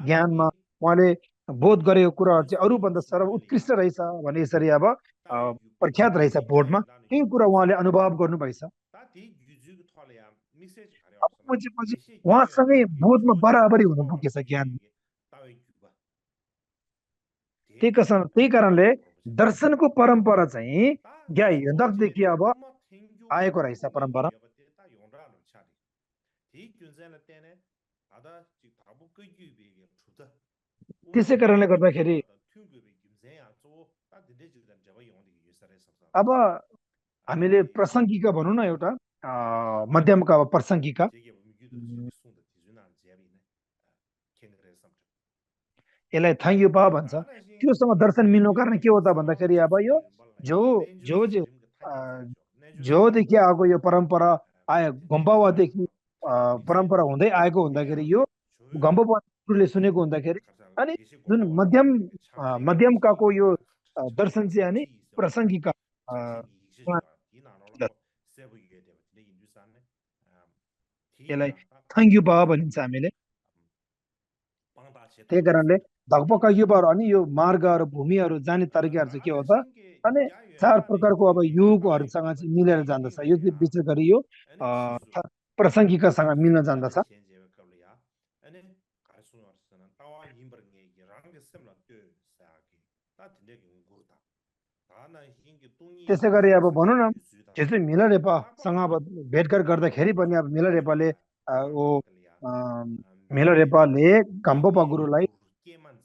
B: ज्ञानमा उहाँले बोध गरेको कुराहरू चाहिँ अरूभन्दा सर्वोत्कृष्ट रहेछ भने यसरी अब प्रख्यात रहेछ बोर्डमा त्यही कुरा उहाँले अनुभव गर्नुभएछ उहाँसँगै बोधमा बराबरी हुनु पुगेछ ज्ञान त्यही कारणले दर्शनको परम्परा चाहिँ ज्ञानदेखि अब आएको रहेछ परम्परा त्यसै कारणले गर्दाखेरि अब हामीले प्रसङ्गिका भनौँ न एउटा मध्यमका अब प्रसङ्गिका यसलाई थाङ्युपा भन्छ त्योसँग दर्शन मिल्नु कारण के हो त भन्दाखेरि अब यो जोदेखि आएको यो परम्परा आयो घम्पावादेखि परम्परा हुँदै आएको हुँदाखेरि यो घम्पावाले सुनेको हुँदाखेरि अनि जुन मध्यमकाको यो दर्शन चाहिँ अनि प्रसङ्गिका यसलाई थाङ्युपा भनिन्छ हामीले त्यही कारणले धगपका युगहरू अनि यो मार्गहरू भूमिहरू जाने तरिकाहरू चाहिँ के हो त अनि 4 प्रकारको अब युगहरूसँग चाहिँ मिलेर जान्दछ यो चाहिँ विशेष गरी यो प्रसङ्गिकासँग मिल्न जान्दछ त्यसै गरी अब भनौँ न त्यसै मिलरेपासँग अब भेटघाट गर्दाखेरि पनि अब मिलरेपाले मिलरेपाले घम्पपा गुरुलाई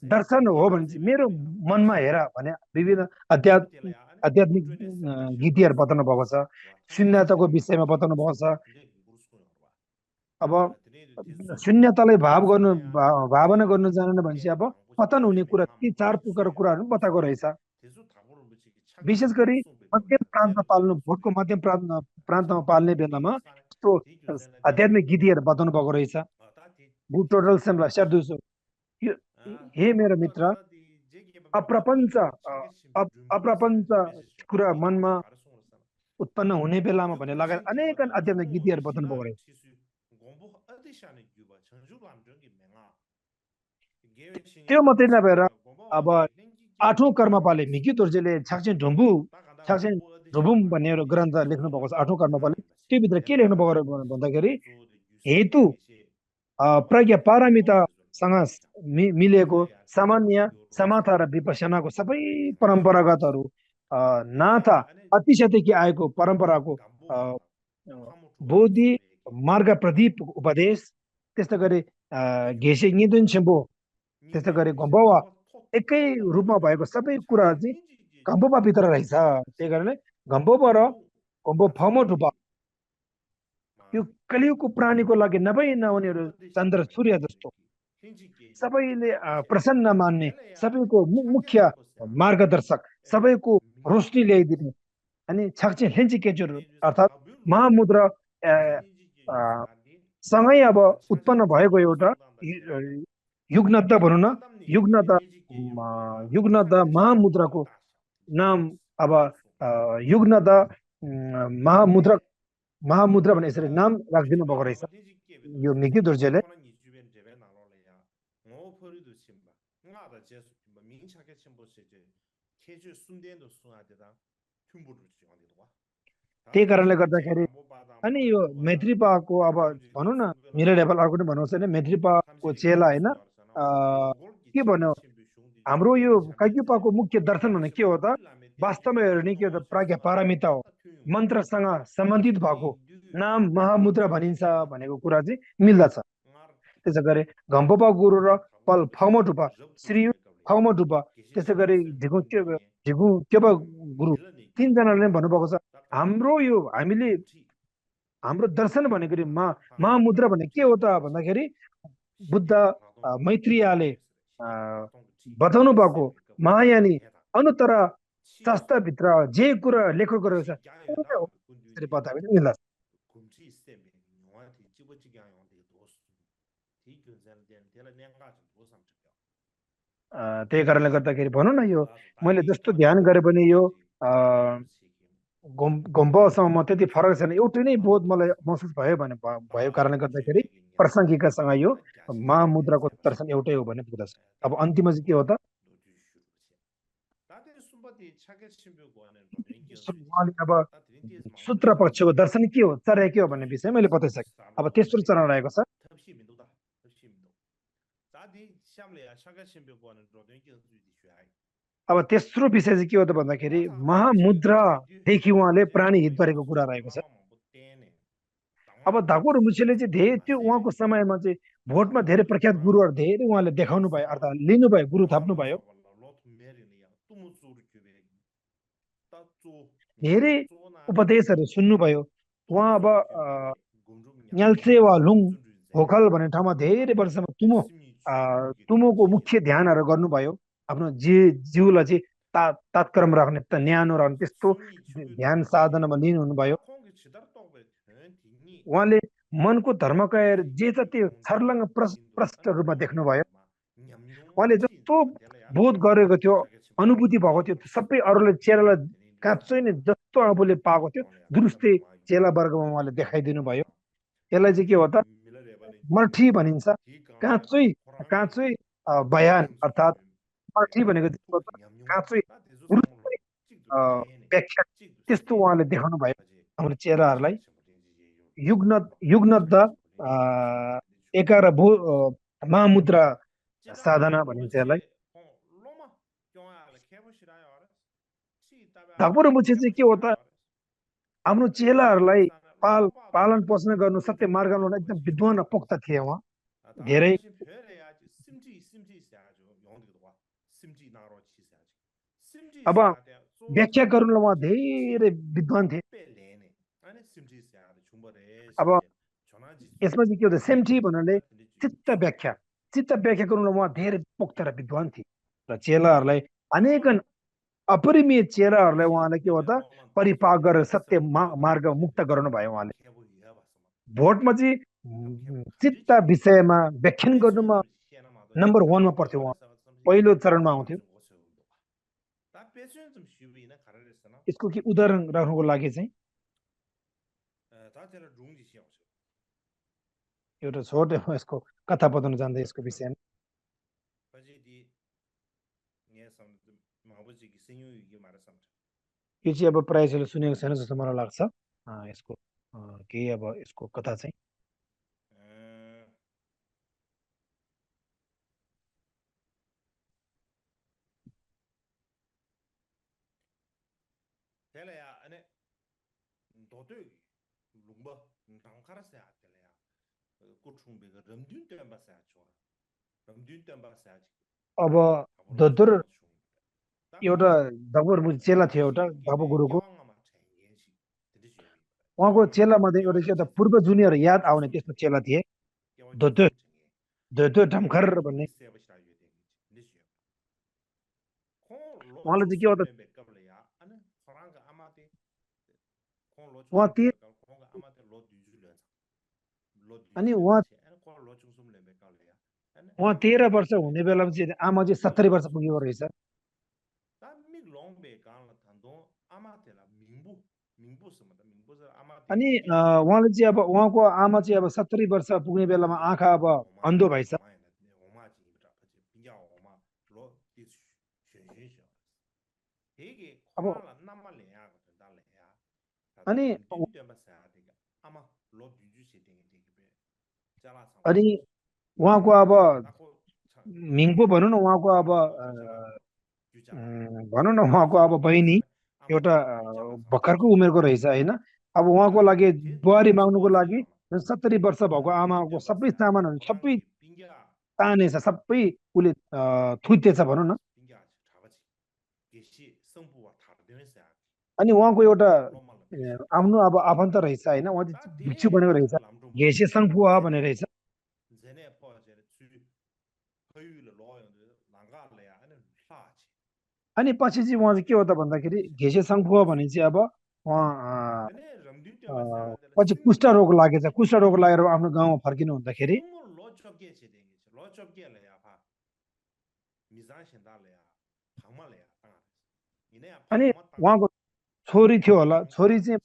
B: दर्शन हो भने चाहिँ मेरो मनमा हेर भने विभिन्न आध्यात्मिक गीतिहरू बताउनु भएको छ शून्यताको विषयमा बताउनु भएको छ अब शून्यतालाई भावना गर्नु जानेन भने चाहिँ अब पतन हुने कुरा ती 4 प्रकारको कुराहरू बताएको रहेछ विशेष गरी मध्यम प्रान्तमा पाल्नु भोटको मध्यम प्रान्तमा पाल्ने बेलामा यस्तो आध्यात्मिक गीतिहरू बताउनु भएको रहेछ भू टोटल सेम्ला स्याडुसो यो हे मेरो मित्र अप्रपञ्च अप्रपञ्च कुरा मनमा उत्पन्न हुने बेलामा भने लगायत अनेक आध्यात्मिक गीतिहरू बताउनु भएको रहेछ त्यो मात्रै नभएर अब आठौँ कर्मपाले मिकी दोर्जेले छाक्छे ढुबुम भन्ने एउटा ग्रन्थ लेख्नु भएको छ आठौँ कर्मपाले त्योभित्र के लेख्नु भएको भन्दाखेरि हेतु प्रज्ञा पारमितासँग मिलेको सामान्य समाथा र विपसनाको सबै परम्परागतहरू नाथा अतिशतकी आएको परम्पराको बोधि मार्ग प्रदीप उपदेश त्यस्तै गरी घेसे निदुन छेम्बो त्यस्तै गरी घम्बवा एकै रूपमा भएको सबै कुरा चाहिँ घम्बोमा भित्र रहेछ त्यही कारणले घम्बोमा र घम्बो फमो ढुपा यो कलियुगको प्राणीको लागि नभई नहुनेहरू चन्द्र सूर्य जस्तो सबैले प्रसन्न मान्ने सबैको मुख्य मार्गदर्शक सबैको रोशनी ल्याइदिने अनि छाक्चे हेन्ची केचुहरू अर्थात् महामुद्रा सँगै अब उत्पन्न भएको एउटा युग्नद्ध भनौँ न युग्नद्ध महामुद्राको नाम अब युग्नद्ध महामुद्रा भने यसरी नाम राखिदिनु भएको रहेछ यो मिकी दोर्जेले त्यही कारणले गर्दाखेरि अनि यो मैत्रीपाको अब भनौँ न मेरो लेभल अर्को पनि भन्नुहोस् होइन मैत्रीपाको चेला होइन के भन्यो हाम्रो यो काग्युपाको मुख्य दर्शन भने के हो त वास्तवमा हेर्ने के हो त प्राज्ञा पारमिता हो मन्त्रसँग सम्बन्धित भएको नाम महामुद्रा भनिन्छ भनेको कुरा चाहिँ मिल्दछ त्यसै गरी घम्पोपा गुरु र पल फौमोटुपा श्री फौमोटुपा त्यसै गरी झिगु केपा गुरु तीनजनाले भन्नुभएको छ हाम्रो दर्शन भनेको महामुद्रा भने के हो त भन्दाखेरि बुद्ध मैत्रीयाले बताउनु भएको महायानी अनुत्तर शास्त्रभित्र जे कुरा लेखेको रहेछ बतायो भने मिल्दछ त्यही कारणले गर्दाखेरि भनौँ न यो मैले जस्तो ध्यान गरे पनि यो घम्बसँग म त्यति फरक छैन एउटै नै बोध मलाई महसुस भयो भने भएको कारणले गर्दाखेरि प्रसङ्गिकासँग यो महामुद्राको दर्शन एउटै हो भन्ने बुझ्दछ अब अन्तिममा चाहिँ के हो त उहाँले अब सूत्र पक्षको दर्शन के हो चर्या के हो भन्ने विषय मैले बताइसकेँ अब तेस्रो चरण रहेको छ अब तेस्रो विषय चाहिँ के हो त भन्दाखेरि महामुद्रादेखि उहाँले प्राणी हित गरेको कुरा रहेको छ अब धाकुर मुछेले चाहिँ धेरै त्यो उहाँको समयमा चाहिँ भोटमा धेरै प्रख्यात गुरुहरू धेरै उहाँले देखाउनु भयो अर्थात् लिनुभयो गुरु थप्नु भयो धेरै उपदेशहरू सुन्नुभयो उहाँ अब न्याल्से वा लुङ होखल भन्ने ठाउँमा धेरै वर्षमा तुमोको मुख्य ध्यानहरू गर्नुभयो आफ्नो जिउलाई चाहिँ तात्क्रम राख्ने न्यानो राख्ने त्यस्तो ध्यान साधनामा लिनु हुनुभयो उहाँले मनको धर्मका जे छ त्यो छर्लङ्ग प्रष्ट रूपमा देख्नुभयो उहाँले जस्तो बोध गरेको थियो अनुभूति भएको थियो सबै अरूले चेलालाई काँचै नै जस्तो आफूले पाएको थियो दुरुस्तै चेला वर्गमा उहाँले देखाइदिनु भयो यसलाई चाहिँ के हो त मठी भनिन्छ काँचै बयान अर्थात् मठी भनेको काँचै व्याख्या त्यस्तो उहाँले देखाउनु भयो हाम्रो चेलाहरूलाई युग्नद्ध 11 महामुद्रा साधना भनिन्छ यसलाई धापुरो मुछे चाहिँ के हो त आफ्नो चेलाहरूलाई पालन पोषण गर्नु सत्य मार्गमा एकदम विद्वान पोख्त थिए उहाँ धेरै अब व्याख्या गर्नुलाई उहाँ धेरै विद्वान थिए अब यसमा चाहिँ के हो त सेम्ठी भन्नाले चित्त व्याख्या गर्नुलाई उहाँ धेरै पोख्त र विद्वान थिए र चेलाहरूलाई अनेकन अपरिमेय चेलाहरूलाई उहाँले के हो त परिपाक गरेर सत्य मार्ग मुक्त गराउनु भयो उहाँले भोटमा चाहिँ चित्त विषयमा व्याख्यान गर्नुमा नम्बर 1 मा पर्थ्यो उहाँ पहिलो चरणमा आउँथ्यो यसको के उदाहरण राख्नुको लागि चाहिँ एउटा छोटो यसको कथा बताउन जान्दै यसको विषयमा यो चाहिँ अब प्रायः जसले सुनेको छैन जस्तो मलाई लाग्छ यसको केही अब यसको कथा चाहिँ अब धोधर एउटा धबोर चेला थियो एउटा धबो गुरुको उहाँको चेलामध्ये एउटा के त पूर्व जुनियर याद आउने त्यस्तो चेला थिए धोधो धोधो ढमखर भन्ने उहाँले चाहिँ के हो त उहाँ अनि उहाँ 13 वर्ष हुने बेलामा चाहिँ आमा चाहिँ 70 वर्ष पुगेको रहेछ अनि उहाँले चाहिँ अब उहाँको आमा चाहिँ अब 70 वर्ष पुग्ने बेलामा आँखा अब अन्धो भएछ अब अनि उहाँको अब मिङपो भनौँ न उहाँको अब भनौँ न उहाँको अब बहिनी एउटा भर्खरको उमेरको रहेछ होइन अब उहाँको लागि बुहारी माग्नुको लागि 70 वर्ष भएको आमाको सबै सामानहरू सबै तानेछ सबै उसले थुतेछ भनौँ न अनि उहाँको एउटा आफ्नो अब आफन्त रहेछ होइन उहाँ चाहिँ भिक्षु बनेको रहेछ घेसे सङ्फुवा भन्ने रहेछ अनि पछि चाहिँ उहाँ चाहिँ के हो त भन्दाखेरि घेसे सङ्फुवा भने चाहिँ अब उहाँ पछि कुष्ठ रोग लागेछ कुष्ठ रोग लागेर आफ्नो गाउँमा फर्किनु हुँदाखेरि अनि उहाँको छोरी थियो होला छोरी चाहिँ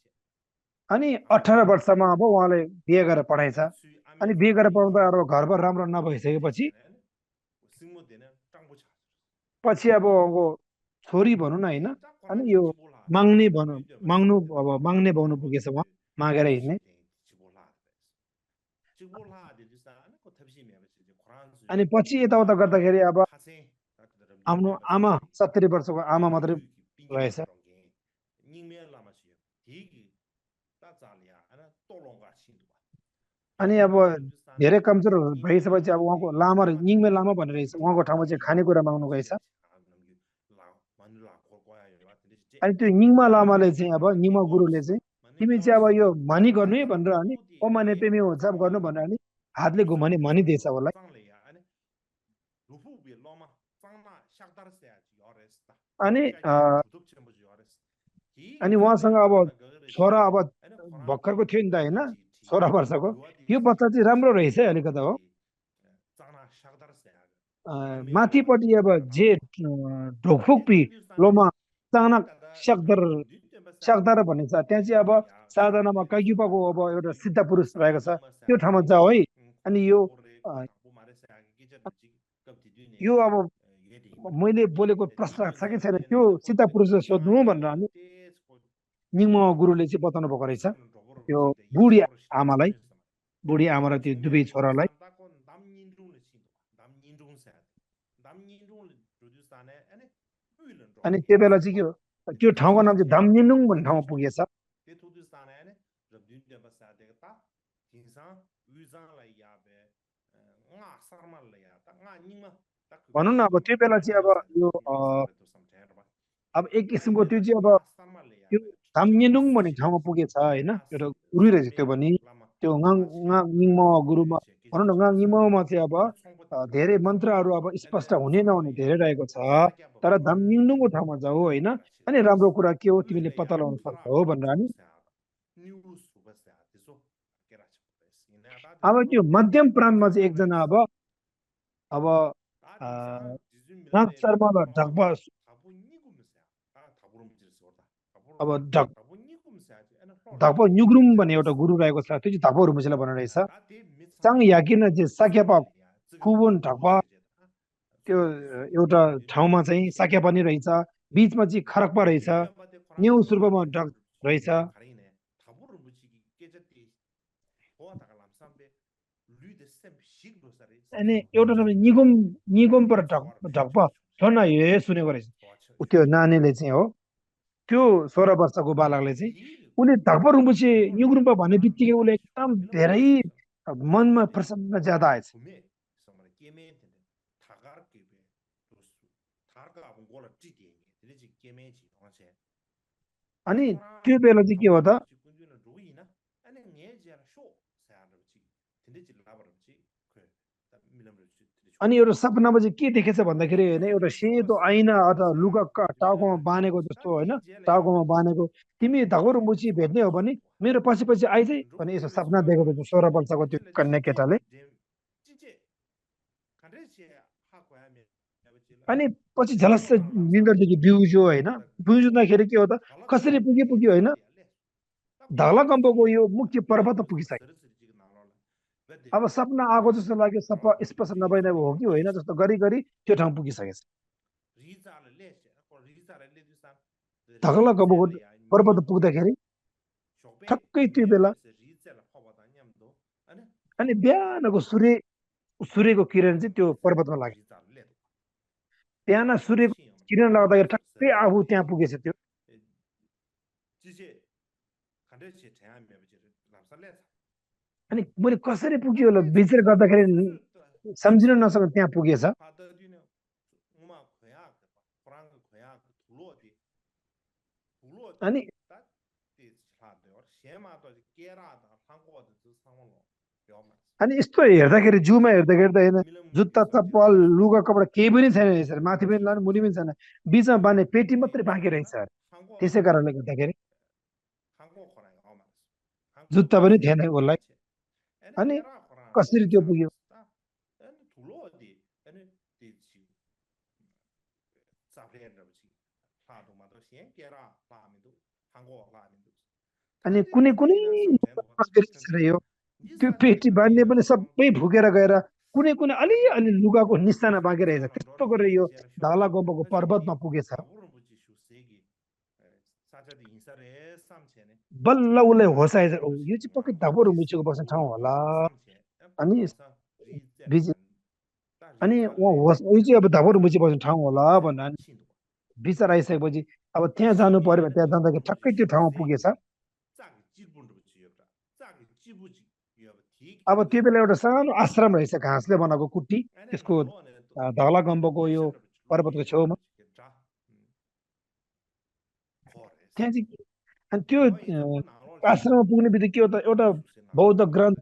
B: अनि 18 वर्षमा अब उहाँले बिहे गरेर पठाएछ अनि बिहे गरेर पढाउँदा अब घरबार राम्रो नभइसकेपछि पछि अब उहाँको छोरी भनौँ न होइन अनि यो माग्ने भनौँ माग्नु अब माग्ने भाउनु पुगेछ उहाँ मागेर हिँड्ने अनि पछि यताउता गर्दाखेरि अब आफ्नो आमा 70 वर्षको आमा मात्रै रहेछ अनि अब धेरै कमजोर भइसकेपछि अब उहाँको लामा निङमे लामा भन्ने रहेछ उहाँको ठाउँमा चाहिँ खानेकुरा माग्नु गएछ अनि त्यो निङमा लामाले चाहिँ अब निङमा गुरुले चाहिँ तिमी चाहिँ अब यो मनी गर्नु है भनेर अनि ओमाने पेमे हुन्छ गर्नु भनेर अनि हातले घुमाउने मनी दिएछ उसलाई अनि अनि उहाँसँग अब छोरा अब भर्खरको थियो नि त होइन 16 वर्षको यो बच्चा चाहिँ राम्रो रहेछ है अलिकता हो माथिपट्टि अब जे ढोकफुकपी लोमा चानक सक्दर भन्ने छ त्यहाँ चाहिँ अब साधनामा कैक्युपाको अब एउटा सिद्ध पुरुष रहेको छ त्यो ठाउँमा जाऊ है अनि यो अब मैले बोलेको प्रश्न छ कि छैन त्यो सिद्ध पुरुषले सोध्नु भनेर हामी निङ्म गुरुले चाहिँ बताउनु भएको रहेछ त्यो बुढी आमालाई त्यो दुवै छोरालाई अनि त्यो बेला चाहिँ के हो त्यो ठाउँको नाम चाहिँ धामनिनुङ भन्ने ठाउँमा पुगेछ भनौँ न अब त्यो बेला चाहिँ अब यो अब एक किसिमको त्यो चाहिँ अब त्यो धामनिनुङ भन्ने ठाउँमा पुगेछ होइन एउटा गुरु रहेछ त्यो पनि त्यो निङ्म गुरुमा भनौँ न गाङ्गिमोमा चाहिँ अब धेरै मन्त्रहरू अब स्पष्ट हुने नहुने धेरै रहेको छ तर धामनिङनुङको ठाउँमा जाऊ होइन अनि राम्रो कुरा के हो तिमीले पत्ता लगाउन सक्छौ भनेर हामी अब त्यो मध्यम प्रान्तमा चाहिँ एकजना अब नाथ शर्मा र ढक्पा अब ढक्पा न्युग्रुङ भन्ने एउटा गुरु रहेको छ त्यो चाहिँ ढक्पा रुम्बुसेले भनेको रहेछ चाङ याकिन चाहिँ साक्यापा फुबोन ढक्पा त्यो एउटा ठाउँमा चाहिँ साक्या पनि रहेछ बिचमा चाहिँ खरक्पा रहेछ न्यु सुर्पमा ढक रहेछ अनि एउटा ठाउँमा निगम निगम पर ढक्पा झन् हे सुनेको रहेछ त्यो नानीले चाहिँ हो त्यो 16 वर्षको बालकले चाहिँ उसले ढक्पा रुम्बुसे निगुरुम्पा भन्ने बित्तिकै उसले एकदम धेरै मनमा प्रसन्न ज्यादा आएछ अनि त्यो बेला चाहिँ के हो त अनि एउटा सपनामा चाहिँ के देखेछ भन्दाखेरि होइन एउटा सेतो ऐना अथवा लुगा टाउकोमा बाँधेको जस्तो होइन टाउकोमा बाँधेको तिमी धगोर मुची भेट्ने हो भने मेरो पछि पछि आइज भने यसो सपना देखेको छ 16 वर्षको त्यो कन्या केटाले अनि पछि झलस्स निन्द्रदेखि बिउज्यो होइन बिउजुँदाखेरि के हो त कसरी पुग्यो पुग्यो होइन धगलाकम्पको यो मुख्य पर्वत त पुगिसक्यो अब सपना आएको जस्तो लाग्यो सपा स्पष्ट नभइरहेको हो कि होइन जस्तो गरी गरी त्यो ठाउँ पुगिसकेछ धगलाकम्पको पर्वत पुग्दाखेरि ठक्कै त्यो बेला अनि बिहानको सूर्यको किरण चाहिँ त्यो पर्वतमा लाग्यो बिहान सूर्यको किरण लाग्दाखेरि ठक्कै आफू त्यहाँ पुगेछ त्यो अनि मैले कसरी पुग्यो होला विचार गर्दाखेरि सम्झिन नसक्नु त्यहाँ पुगेछ अनि अनि यस्तो हेर्दाखेरि जूमा हेर्दाखेरि त होइन जुत्ता चप्पल लुगा कपडा केही पनि छैन रहेछ माथि पनि लानु मुनि पनि छैन बिचमा बाँध्ने पेटी मात्रै बाँकी रहेछ त्यसै कारणले गर्दाखेरि जुत्ता पनि थिएन उसलाई अनि कसरी त्यो पुग्यो अनि कुनै कुनै यो त्यो पेटी बाँध्ने पनि सबै फुकेर गएर कुनै कुनै अलिअलि लुगाको निशाना बाँकी रहेछ त्यस्तो गरेर यो धला गोम्बाको पर्वतमा पुगेछ बल्ल उसलाई होस आएछ यो चाहिँ पक्कै धापोर मुछेको बस्ने ठाउँ होला अनि अनि उहाँ होस यो चाहिँ अब धापोर मुछे बस्ने ठाउँ होला भनेर विचार आइसकेपछि अब त्यहाँ जानु पर्यो भने त्यहाँ जाँदाखेरि ठक्कै त्यो ठाउँमा पुगेछ अब त्यो बेला एउटा सानो आश्रम रहेछ घाँसले बनाएको कुट्टी त्यसको धला गम्बको यो पर्वतको छेउमा त्यहाँ चाहिँ अनि त्यो आश्रममा पुग्ने बित्तिकै के हो त एउटा बौद्ध ग्रन्थ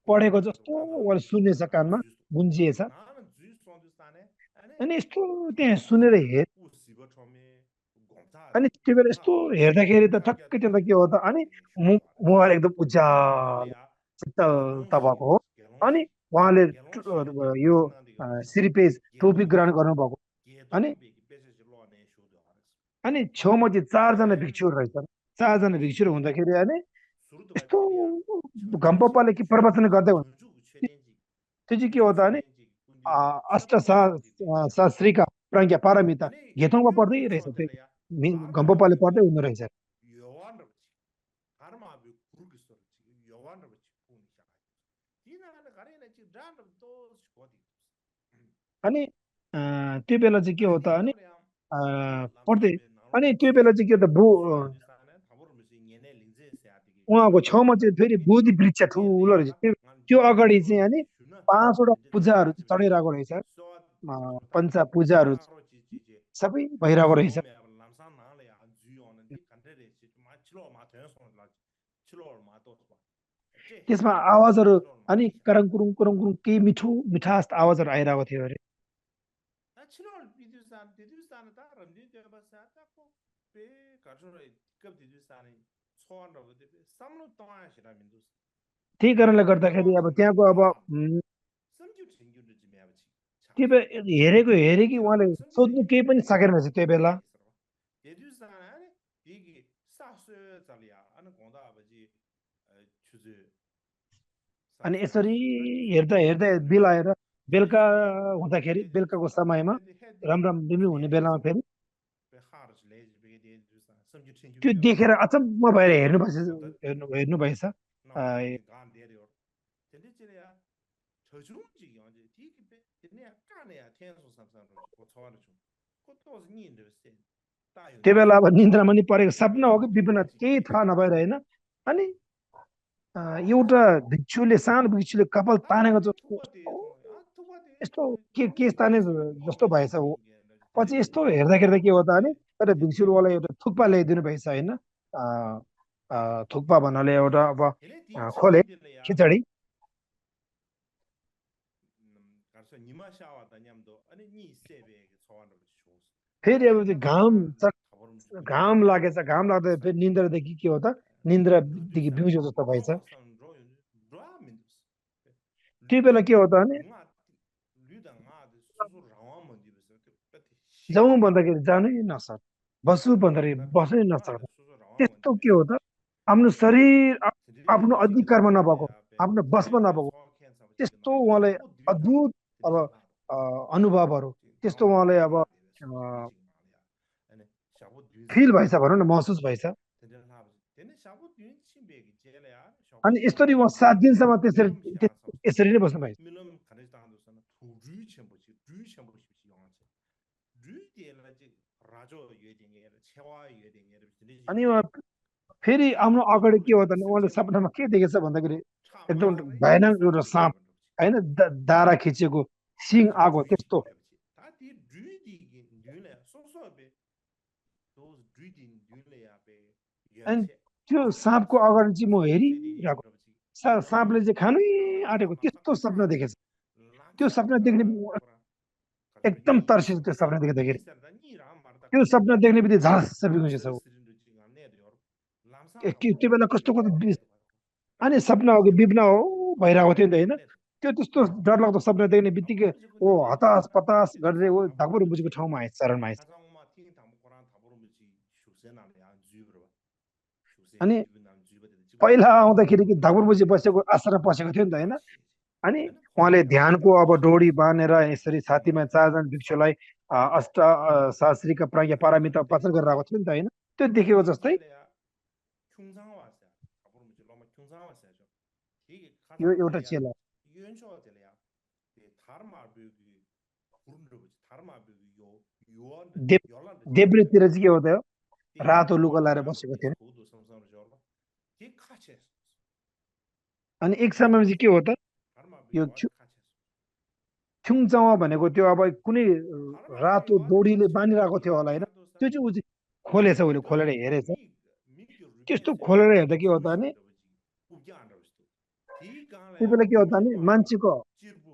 B: पढेको जस्तो उहाँले सुनेछ कानमा गुन्जिएछ अनि यस्तो त्यहाँ सुनेर अनि त्यो बेला यस्तो हेर्दाखेरि त ठक्कै त्यो त के हो त अनि मुहार एकदम उज्यालो शीतलता भएको हो अनि उहाँले यो श्रीपेज टोपी ग्रहण गर्नुभएको अनि अनि छेउमा चाहिँ 4 जना भिक्षुहरू रहेछन् 4 जना भिक्षुहरू हुँदाखेरि अनि यस्तो घम्पपाले के प्रवचन गर्दै हुन्छ त्यो चाहिँ के हो त अनि अष्ट शास्त्रीका प्रज्ञा पारमिता घेतौँमा पढ्दै रहेछ त्यो घम्पपाले पढ्दै हुनु रहेछ अनि त्यो बेला चाहिँ के हो त अनि पढ्दै अनि त्यो बेला चाहिँ के हो त उहाँको छेउमा चाहिँ फेरि बोधि वृक्ष ठुलो रहेछ त्यो अगाडि चाहिँ अनि 5वटा पूजाहरू चढिरहेको रहेछ पञ्चा पूजाहरू सबै भइरहेको रहेछ त्यसमा आवाजहरू अनि करङ कुरुङ केही मिठास आवाजहरू आइरहेको थियो अरे
A: Natural videosan da ramdi de basa ta ko pe karjo kap videosan छोन र बदे सामनो तया छिरा मिन्दुस
B: त्यही कारणले गर्दाखेरि अब त्यहाँको अब
A: सम्झु छिन्जु न जिमे अब छि
B: त्यो हेरेकी उहाँले सोध्नु केही पनि सकेन रहेछ त्यो बेला
A: videosan ne digi सासु चलिया अन गोंदा अब जी छुजु
B: अनि
A: सासु
B: यसरी
A: टिभी
B: हेर्दा बिल आएर बेलुका हुँदाखेरि बेलुकाको समयमा राम बिमि हुने बेलामा फेरि त्यो देखेर अचम्म भएर हेर्नु भएछ त्यो बेला अब निन्द्रामा नि परेको सपना हो कि विपना केही थाहा नभएर होइन अनि एउटा भिक्षुले सानो भिक्षुले कपाल तानेको जस्तो यस्तो के ताने जस्तो भएछ हो पछि यस्तो हेर्दा के हो त भने एउटा भिक्षुले उहाँलाई एउटा थुक्पा ल्याइदिनु भएछ होइन थुक्पा भन्नाले एउटा अब खोले खिचडी फेरि अब त्यो घाम लागेछ घाम लाग्दा फेरि निन्द्रादेखि के हो त निन्द्रादेखि बिउजो जस्तो भएछ त्यो बेला के हो त भने जाउँ भन्दाखेरि जानै नसक्छ बसु भन्दाखेरि बस्नै नसक्छ त्यस्तो के हो त आफ्नो शरीर आफ्नो अधिकारमा नभएको आफ्नो बसमा नभएको त्यस्तो उहाँलाई अद्भुत अब अनुभवहरू त्यस्तो उहाँलाई अब फिल भएछ भनौँ न महसुस भएछ अनि यसरी उहाँ 7 दिनसम्म यसरी नै बस्नु भएछ अनि उहाँ फेरि आफ्नो अगाडि के हो त उहाँले सपनामा के देखेछ भन्दाखेरि एकदम भयानक एउटा साँप होइन दारा खिचेको सिङ आगो त्यस्तो अनि त्यो साँपको अगाडि चाहिँ म हेरिरहेको साँपले चाहिँ खानै आँटेको त्यस्तो सपना देखेछ त्यो सपना देख्ने एकदम तर्सिन्छ त्यो सपना देख्दाखेरि त्यो सपना देख्ने बित्तिकै झास बिग्रिन्छ त्यो बेला कस्तो अनि सपना हो कि बिपना हो भइरहेको थियो नि त होइन त्यो त्यस्तो डरलाग्दो सपना देख्ने बित्तिकै ओ हतास पतास गरेर ओ धागुर बुझेको ठाउँमा आएछ चरणमा आएछ अनि पहिला आउँदाखेरि कि धागुर बसेको आश्रम पसेको थियो नि त होइन अनि उहाँले ध्यानको अब डोरी बाँधेर यसरी छातीमा 4 जना भिक्षुलाई अष्ट शास्त्रीका प्रज्ञा पारमिता वाचन गरेर आएको थियो नि त होइन त्यो देखेको जस्तै यो एउटा चेला देब्रेतिर चाहिँ के हो त रातो लुगा लाएर बसेको थियो अनि एक समयमा चाहिँ के हो त यो छुङचावा भनेको त्यो अब कुनै रातो डोरीले बाँधिरहेको थियो होला होइन त्यो चाहिँ ऊ चाहिँ खोलेछ उसले खोलेर हेरेछ त्यस्तो खोलेर हेर्दा के हो त भने त्यो बेला के हो त भने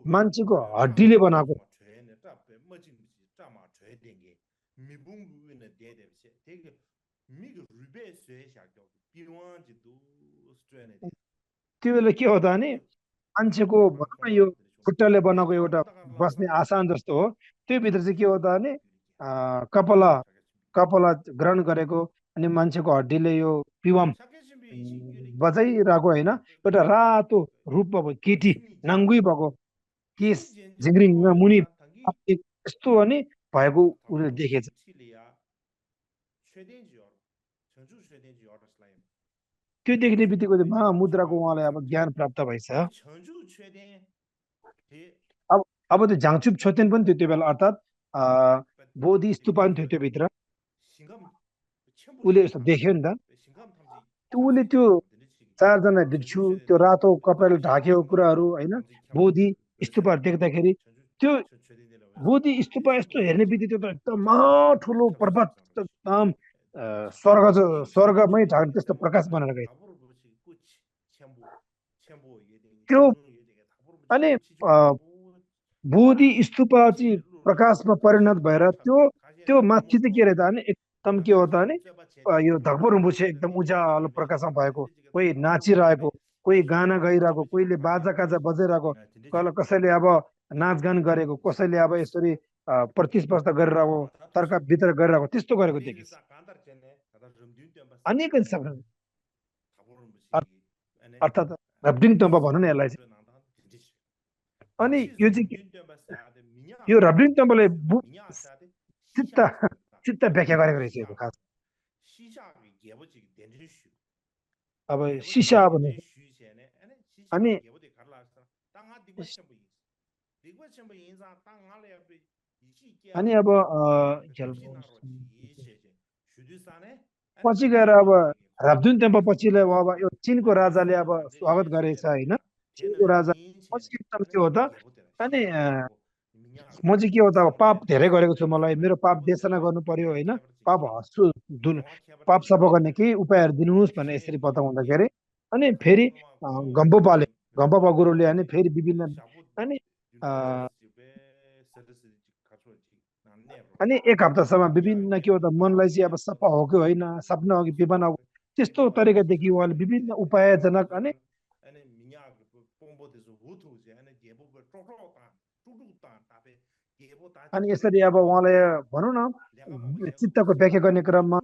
B: मान्छेको हड्डीले बनाएको त्यो बेला के हो त भने मान्छेको भनौँ न यो खुट्टाले बनाएको एउटा बस्ने आसान जस्तो हो त्यो भित्र चाहिँ के हो त भने कपला ग्रहण गरेको अनि मान्छेको हड्डीले यो पिवाम बजाइरहेको होइन एउटा रातो रूप भएको केटी नाङ्गुई भएको केस झिङ्रिङ मुनि यस्तो अनि भएको उसले देखेछ त्यो देख्ने बित्तिकै महामुद्राको उहाँलाई अब ज्ञान प्राप्त भएछ अब त्यो झाङचुप छोतेन पनि थियो त्यो बेला अर्थात् बोधि स्तूपा पनि थियो त्यो भित्र उसले यस्तो देख्यो नि त उसले त्यो 4 जना भिक्षु त्यो रातो कपडाले ढाकेको कुराहरू होइन बोधि स्तूपहरू देख्दाखेरि त्यो बोधि स्तूपा यस्तो हेर्ने बित्तिकै त एकदम ठुलो पर्वत एकदम स्वर्गमै ढाक्ने त्यस्तो प्रकाश बनेर गयो त्यो अनि बोधि स्तूप चाहिँ प्रकाशमा परिणत भएर त्यो त्यो माथि चाहिँ के रहेछ भने एकदम के हो त भने यो धगपरुम्बु चाहिँ एकदम उज्यालो प्रकाशमा भएको कोही नाचिरहेको कोही गाना गाइरहेको कोहीले बाजा काजा बजाइरहेको कसैले अब नाचगान गरेको कसैले अब यसरी प्रतिस्पर्धा गरिरहेको तर्क वितर्क गरिरहेको त्यस्तो गरेको देखिन्छ अनेक अर्थात् रब्डिङ टम्पा भनौँ न यसलाई चाहिँ अनि यो चाहिँ यो रब्डिङ टम्पाले चित्त चित्त व्याख्या गरेको रहेछ यो खास अब सिसा भने अनि अनि अब पछि गएर अब राब्दुन टेम्पो पछिले अब यो चिनको राजाले अब स्वागत गरेछ होइन चिनको राजा पछि एकदम के हो त अनि म चाहिँ के हो त अब पाप धेरै गरेको छु मलाई मेरो पाप देशना गर्नु पर्यो होइन पाप हस्छु पाप सफा गर्ने केही उपायहरू दिनुहोस् भनेर यसरी बताउँदाखेरि अनि फेरि गम्पपा गुरुले अनि फेरि विभिन्न अनि अनि एक हप्तासम्म विभिन्न के हो त मनलाई चाहिँ अब सफा हो कि होइन सपना हो कि विपना हो त्यस्तो तरिकादेखि उहाँले विभिन्न उपायजनक अनि अनि यसरी अब उहाँले भनौँ न चित्तको व्याख्या गर्ने क्रममा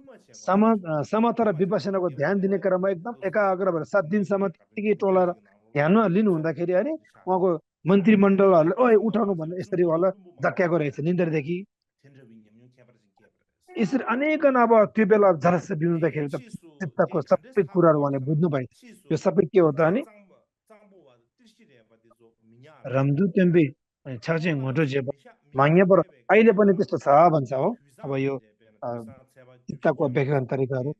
B: समथ र विपसनाको ध्यान दिने क्रममा एकदम एकाग्र भएर 7 दिनसम्म त्यतिकै टोलेर ध्यानमा लिनु हुँदाखेरि अनि उहाँको मन्त्रीमण्डलहरूले ओए उठाउनु भनेर यसरी उहाँलाई झक्क्याएको रहेछ निन्द्रादेखि यसरी अनेकन अब त्यो बेला झलस्स बिउदाखेरि त चित्तको सबै कुराहरू उहाँले बुझ्नु भएछ यो सबै के हो त अनि रमदु टेम्बे छाचे मोटो जे मान्य पर अहिले पनि त्यस्तो छ भन्छ हो अब यो चित्तको व्याख्या गर्ने तरिकाहरू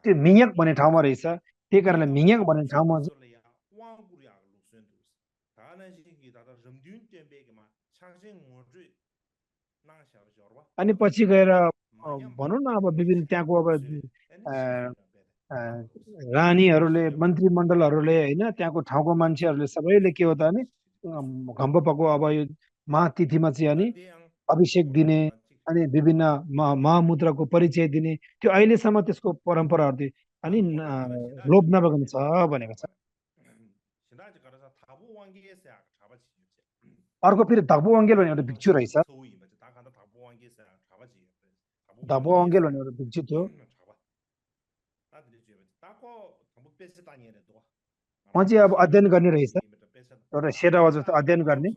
B: त्यो मियक भन्ने ठाउँमा रहेछ त्यही कारणले मियक भन्ने ठाउँमा अनि पछि गएर भनौँ न अब विभिन्न त्यहाँको अब रानीहरूले मन्त्रीमण्डलहरूले होइन त्यहाँको ठाउँको मान्छेहरूले सबैले के हो त भने घम्पको अब यो महातिथिमा चाहिँ अनि अभिषेक दिने अनि विभिन्न महामुद्राको परिचय दिने त्यो अहिलेसम्म त्यसको परम्पराहरू थियो अनि लोप नभएको छ भनेको छ अर्को फेरि धब्बु अङ्गेल भन्ने एउटा भिक्षु रहेछ धब्बु अङ्गेल भन्ने एउटा भिक्षु थियो उहाँ चाहिँ अब अध्ययन गर्ने रहेछ एउटा सेटावा जस्तो अध्ययन गर्ने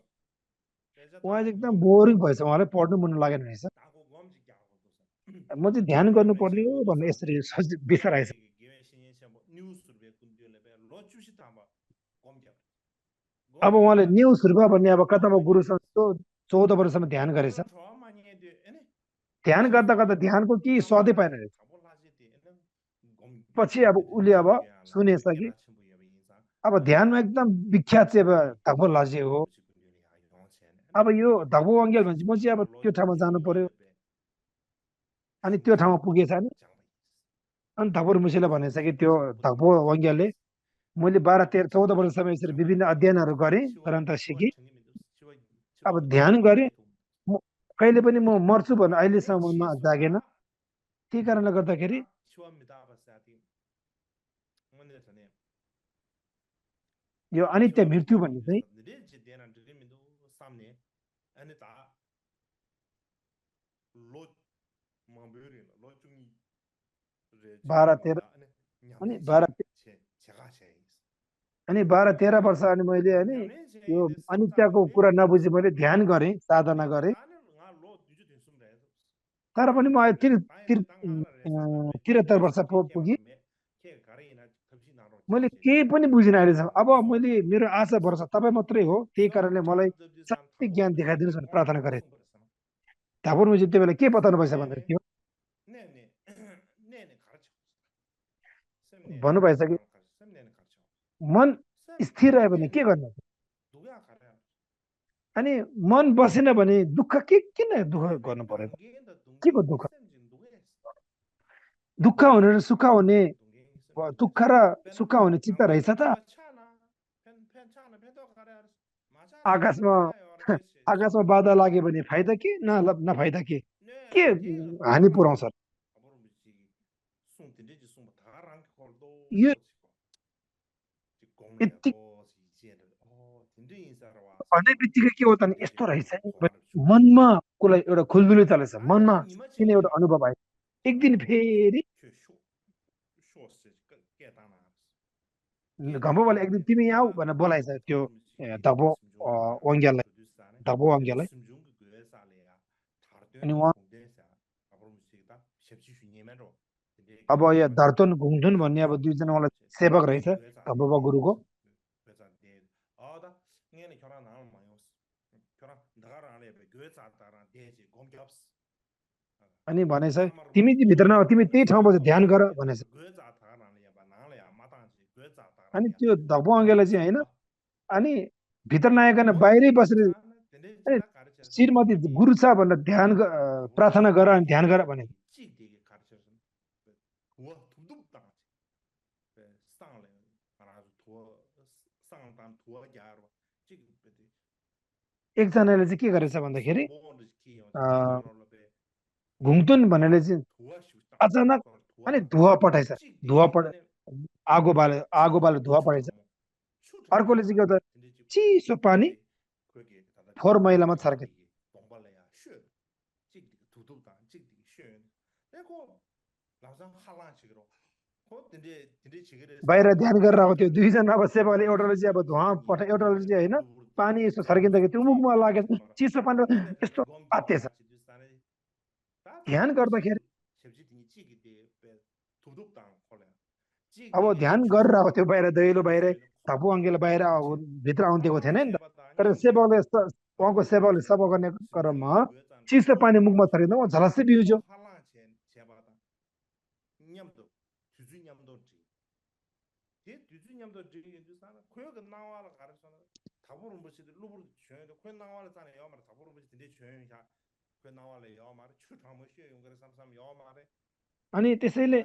B: उहाँ चाहिँ एकदम बोरिङ भएछ उहाँलाई पढ्नु मन लागेन रहेछ म चाहिँ ध्यान गर्नु पर्ने हो भन्ने यसरी विचार आएछ अब उहाँले न्यु सुर्पा भन्ने अब कतामा गुरुसँग 14 वर्षसम्म ध्यान गरेछ ध्यान गर्दा गर्दा ध्यानको केही स्वादै पाएन रहेछ पछि अब उसले अब सुनेछ कि अब ध्यानमा एकदम विख्यात चाहिँ अब धक्बो लाजे हो अब यो धक्बो अङ्गेल भन्छ म चाहिँ अब त्यो ठाउँमा जानु पर्यो अनि त्यो ठाउँमा पुगेछ नि अनि धक्बो मुसीले भनेछ कि त्यो धक्बो अङ्गेलले मैले 12-13-14 वर्षसम्म यसरी विभिन्न अध्ययनहरू गरेँ ग्रन्थ सिकेँ अब ध्यान गरेँ कहिले पनि म मर्छु भनेर अहिलेसम्म मनमा जागेन त्यही कारणले गर्दाखेरि यो अनित्य मृत्यु भन्ने चाहिँ 12-13 अनि 12-13 वर्ष अनि मैले अनि यो अनित्यको कुरा नबुझी मैले ध्यान गरेँ साधना गरेँ तर पनि म 73 वर्ष पुगेँ मैले केही पनि बुझिनँ अहिलेसम्म अब मैले मेरो आशा भरोसा तपाईँ मात्रै हो त्यही कारणले मलाई सबै ज्ञान देखाइदिनुहोस् भनेर प्रार्थना गरेँ धापुर मुजी त्यो बेला के बताउनु भएछ भन्दा थियो भन्नुभएछ कि मन स्थिर रह्यो भने के गर्नु अनि मन बसेन भने दुःख किन दुःख गर्नु पर्यो के को दुःख दुःख हुने र सुख हुने दुःख र सुख हुने चित्त रहेछ त आकाशमा आकाशमा बादल लाग्यो भने फाइदा के नफाइदा के हानि पुऱ्याउँछ यो यति भन्ने बित्तिकै के हो त भने यस्तो रहेछ नि मनमा कसलाई एउटा खुलदुली चलेछ मनमा किन एउटा अनुभव आयो एक दिन फेरि घम्बोले एक दिन तिमी आऊ भनेर बोलाएछ त्यो धबो वाङ्ग्याललाई धबो वाङ्ग्याललाई अनि उहाँ अब यो धर्तुन घुङथुन भन्ने अब दुईजना उहाँलाई सेवक रहेछ धबोबा गुरुको अनि भनेछ तिमी चाहिँ भित्र नआऊ तिमी त्यही ठाउँमा चाहिँ ध्यान गर भनेछ अनि त्यो धबो वाङ्ग्यालाई चाहिँ होइन अनि भित्र नआइकन बाहिरै बसेर अनि श्रीमती गुरु छ भनेर प्रार्थना गर अनि ध्यान गर भने एकजनाले चाहिँ के गरेछ भन्दाखेरि घुङतुन भन्नेले चाहिँ अचानक अनि धुवा पठाएछ आगो बाले धुवा पठाएछ अर्कोले चाहिँ के गर्दा चिसो पानी फोहोर मैलामा छर्के बाहिर ध्यान गरेर अब त्यो दुईजना अब सेवाले एउटाले चाहिँ अब धुवा पठाए एउटाले चाहिँ होइन पानी यसो छर्किँदाखेरि त्यो मुखमा लागेको चिसो पानी यस्तो आत्तेछ ध्यान गर्दाखेरि अब ध्यान गरेर अब त्यो बाहिर दैलो बाहिर धपु अङ्गेले बाहिर भित्र आउनु दिएको थिएन नि त तर सेवाले उहाँको सेवाले सेवा गर्ने क्रममा चिसो पानी मुखमा छर्किँदा उहाँ झलस्सै बिउज्यो अनि त्यसैले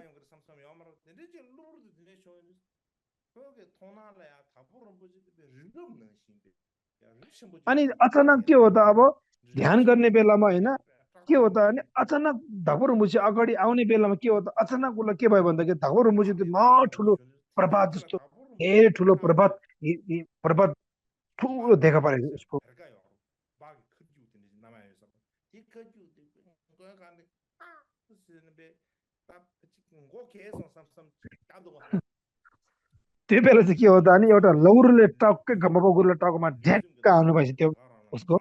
B: अनि अचानक के हो त अब ध्यान गर्ने बेलामा होइन के हो त अनि अचानक धपुर मुसी अगाडि आउने बेलामा के हो त अचानक उसलाई के भयो भन्दाखेरि धपुर मुसी त्यो ठुलो प्रभात जस्तो धेरै ठुलो पर्वत ठुलो देखा परेको उसको त्यो बेला चाहिँ के हो त अनि एउटा लौरोले टक्कै घम्बा गुरुले टाउकोमा ढ्याक्क हाल्नु भएछ त्यो उसको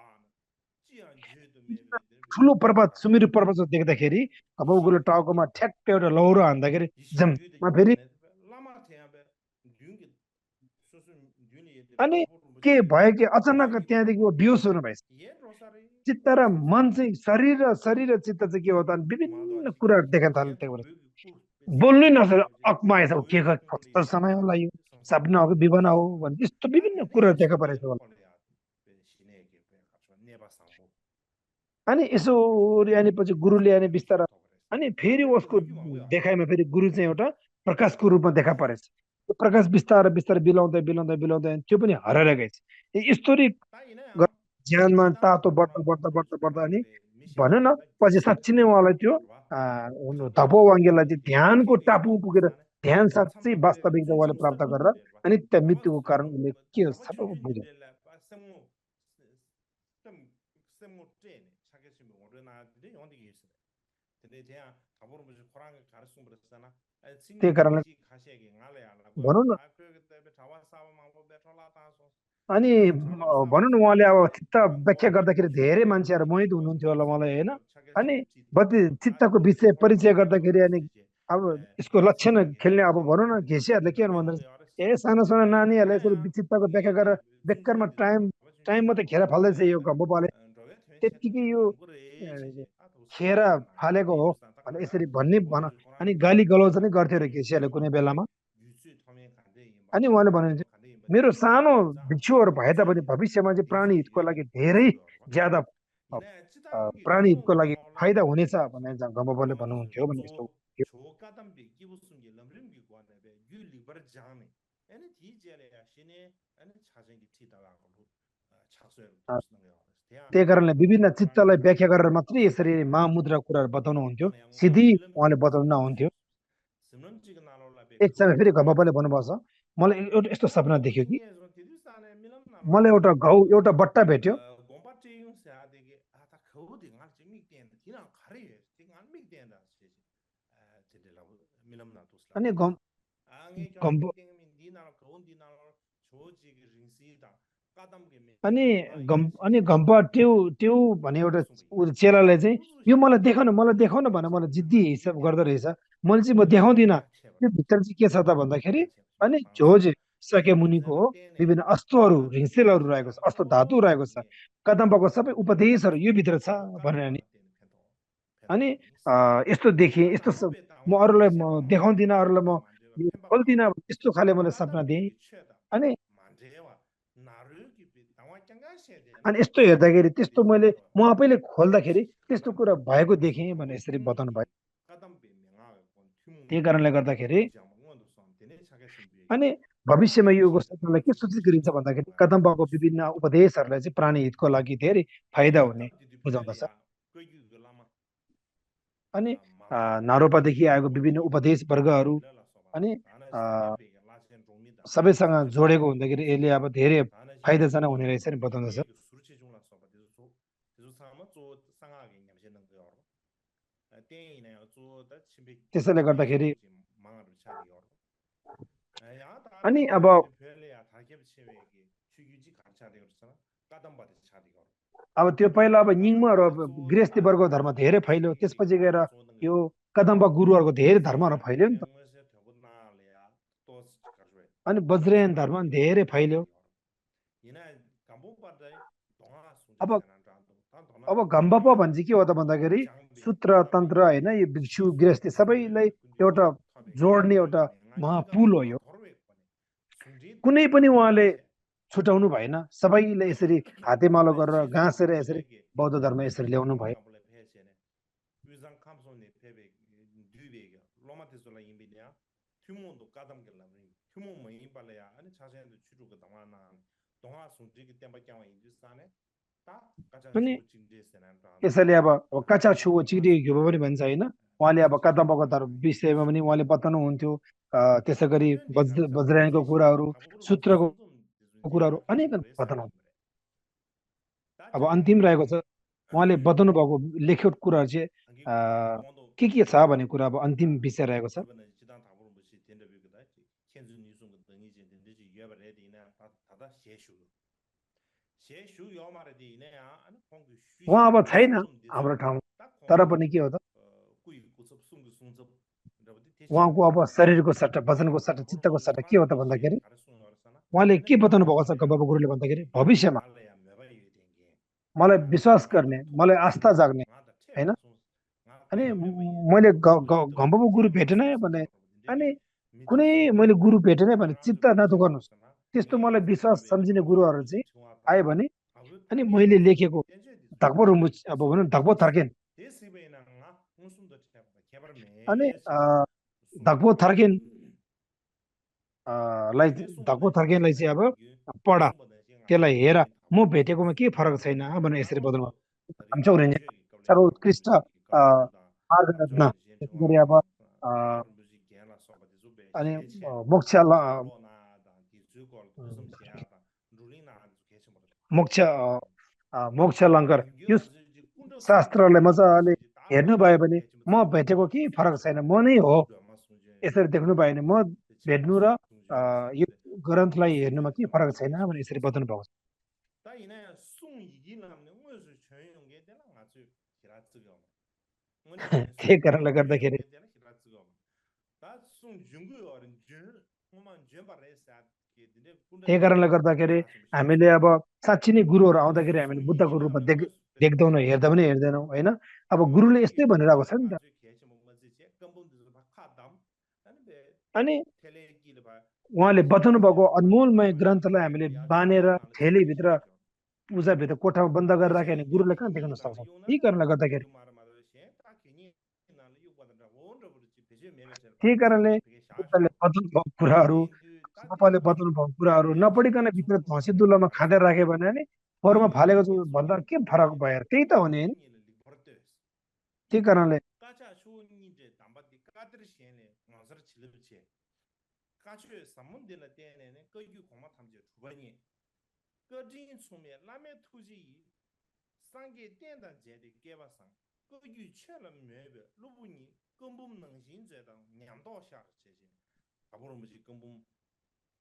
B: ठुलो पर्वत सुमिरु पर्वत देख्दाखेरि घम्बा गुरुले टाउकोमा ठ्याक्क एउटा लौरो हान्दाखेरि जम्मा फेरि अनि के भयो कि अचानक त्यहाँदेखि बेहोस हुनु भएछ चित्त र मन चाहिँ शरीर र चित्त चाहिँ के हो त विभिन्न कुराहरू देख्न थाल्यो त्यहाँबाट बोल्नै नसक्यो अकमाएछ के कस्तो समय होला यो सपना हो कि विवना हो भने त्यस्तो विभिन्न कुराहरू देखा परेछ अनि यसो अनि पछि गुरुले अनि बिस्तार अनि फेरि उसको देखाइमा फेरि गुरु चाहिँ एउटा प्रकाशको रूपमा देखा परेछ त्यो प्रकाश बिस्तार बिस्तार बिलाउँदै बिलाउँदै बिलाउँदै त्यो पनि हराएर गएछ यस्तोरी ज्ञानमा तातो बढ्दा बढ्दा बढ्दा बढ्दा अनि भनौँ न पछि साँच्ची नै उहाँलाई त्यो धपो वाङ्गेलाई चाहिँ ध्यानको टापु पुगेर ध्यान साँच्चै वास्तविकता उहाँले प्राप्त गरेर अनि त्यहाँ मृत्युको कारण उसले के सबै बुझ्यो त्यही कारणले भनौँ न अनि भनौँ न उहाँले अब चित्त व्याख्या गर्दाखेरि धेरै मान्छेहरू मोहित हुनुहुन्थ्यो होला मलाई होइन अनि चित्तको विषय परिचय गर्दाखेरि अनि अब यसको लक्षण खेल्ने अब भनौँ न घेसिहरूले के भन्नु भन्दा ए सानो सानो नानीहरूले यसरी चित्तको व्याख्या गरेर बेकारमा टाइम मात्रै खेर फाल्दैछ यो घम्बोपाले त्यत्तिकै यो खेर फालेको हो भनेर यसरी भन अनि गाली गलौज नै गर्थ्यो अरे घेसियाले कुनै बेलामा अनि उहाँले भन्नुहुन्छ मेरो सानो भिक्षुहरू भए तापनि भविष्यमा चाहिँ प्राणी हितको लागि धेरै ज्यादा प्राणी हितको लागि फाइदा हुनेछ भनेर घम्बोपाले भन्नुहुन्थ्यो भने यस्तो
A: 조가담비 기부순기 럼림기 관에베 율리버 장네 에네 디제레야 신에 에네 차정기 티다가고 착수에 도스는 거 त्यहाँ
B: त्यही कारणले विभिन्न
A: प्राणी
B: चित्तलाई व्याख्या गरेर मात्रै यसरी महामुद्रा कुराहरू बताउनुहुन्थ्यो सिधी उहाँले बताउनु नहुन्थ्यो
A: सिमरनजीको नालोलाई बे
B: एक समय फेरि घमपाले भन्नुभएको छ मलाई एउटा यस्तो सपना देख्यो कि
A: ting에 디디스안에 मिलम
B: मलाई
A: नालोलाई
B: एउटा घाउ एउटा बट्टा भेट्यो
A: 곰파티용 사되게 아다 거디 갈 재미있게 그냥 가리 지금 안 믿게 된다 제대로 밀럼나 도스라
B: अनि
A: 앙에 좀
B: घम
A: 믿게 니나 거운 니나 조지기 rinsi다 까담게 메
B: अनि
A: 아
B: अनि घम्पा ट्यु ट्यु भन्ने एउटा चेलाले चाहिँ यो मलाई देखाउन भने मलाई जिद्दी हिसाब गर्दो रहेछ मैले चाहिँ म देखाउँदिनँ त्यो भित्र चाहिँ के छ त भन्दाखेरि अनि झोज सके मुनिको हो विभिन्न अस्त्रहरू हिंसेलहरू रहेको छ अस्त्र धातु रहेको छ कदम्बको सबै उपदेशहरू यो भित्र छ भनेर नि अनि यस्तो देखेँ यस्तो म अरूलाई म देखाउँदिनँ अरूलाई म यो खोल्दिनँ यस्तो खाले मैले सपना दिएँ अनि अनि यस्तो हेर्दाखेरि त्यस्तो मैले म आफैले खोल्दाखेरि त्यस्तो कुरा भएको देखेँ भने यसरी बताउनु भयो त्यही कारणले गर्दाखेरि अनि भविष्यमा यो सपनालाई के सूचित गरिन्छ भन्दाखेरि कदम्बको विभिन्न उपदेशहरूलाई चाहिँ प्राणी हितको लागि धेरै फाइदा हुने बुझाउँदछ अनि नारोपादेखि आएको विभिन्न उपदेश वर्गहरू अनि सबैसँग जोडेको हुँदाखेरि यसले अब धेरै फाइदाजनक हुने रहेछ नि बताउँदछ त्यसैले गर्दाखेरि अनि अब अब त्यो पहिला अब निङ्महरू गृहस्थी वर्ग धर्म धेरै फैल्यो त्यसपछि गएर यो कदम्ब गुरुहरूको धेरै धर्महरू फैल्यो नि त अनि वज्रयान धर्म धेरै फैल्यो अब अब घम्बप भने चाहिँ के हो त भन्दाखेरि सूत्र तन्त्र होइन यो भिक्षु गृहस्थी सबैलाई एउटा जोड्ने एउटा महापुल हो यो कुनै पनि उहाँले छुटाउनु भएन सबैले यसरी हातेमालो गरेर गाँसेर यसरी बौद्ध धर्म यसरी ल्याउनु भयो अनि यसैले अब काचा छुको चिडी घिउ पनि भन्छ होइन उहाँले अब कदम्बको धर्म विषयमा पनि उहाँले बताउनुहुन्थ्यो त्यसै गरी वज्रयानको कुराहरू सूत्रको कुराहरू अनेक बताउनु अब अन्तिम रहेको छ उहाँले बताउनु भएको लेखेको कुराहरू चाहिँ के छ भन्ने कुरा अब अन्तिम विषय रहेको छ उहाँ अब छैन हाम्रो ठाउँ तर पनि के हो त उहाँको अब शरीरको सट्टा वचनको सट्टा चित्तको सट्टा के हो त भन्दाखेरि उहाँले के बताउनु भएको छ बाबा गुरुले भन्दाखेरि भविष्यमा मलाई विश्वास गर्ने मलाई आस्था जाग्ने होइन अनि मैले घम्बाबु गुरु भेटेन भने अनि कुनै मैले गुरु भेटेन भने चित्त नदुखाउनुहोस् त्यस्तो मलाई विश्वास सम्झिने गुरुहरू चाहिँ आयो भने अनि मैले लेखेको धक्बो रुमुच अब भनौँ धक्बो थर्केन अनि धक्बो थर्केन लाई धक्बो थर्केनलाई चाहिँ अब पढ त्यसलाई हेर म भेटेकोमा के फरक छैन भनेर यसरी बताउनु भन्छ सर्वोत्कृष्ट मार्ग रत्न त्यसै गरी अब अनि मोक्ष मोक्ष मोक्ष लङ्कर यो शास्त्रलाई मजाले हेर्नुभयो भने म भेटेको के फरक छैन म नै हो यसरी देख्नु भयो भने म भेट्नु र यो ग्रन्थलाई हेर्नुमा के फरक छैन भने यसरी बताउनु भएको छ त्यही कारणले गर्दाखेरि त्यही कारणले गर्दाखेरि हामीले अब साँच्ची नै गुरुहरू आउँदाखेरि हामीले बुद्धको रूपमा देख्दैनौँ हेर्दा पनि हेर्दैनौँ होइन अब गुरुले यस्तै भनिरहेको छ नि त अनि उहाँले बताउनु भएको अनमोलमय ग्रन्थलाई हामीले बाँधेर थेलीभित्र पूजाभित्र कोठामा बन्द गरेर राख्यो भने गुरुले कहाँ देख्न सक्छौँ यही कारणले गर्दाखेरि त्यही कारणले नेपालले बताउनु भएको कुराहरू तपाईँले बताउनु भएको कुराहरू नपढिकन भित्र धसी दुलोमा खाँदै राख्यो भने नि फोहोरमा फालेको भन्दा के फरक भयो त्यही त हो नि होइन त्यही कारणले
A: 가차 쇼니제 담바디 까드르 시에네 먼저 치르치 가차 삼문데나 때에네 거기 고마 탐제 주번이 거진 소매 라메 투지 상계 된다 제데 개바상 거기 채는 매베 루부니根本 능신제다 냠도 샤르 제지 아무로 뭐지根本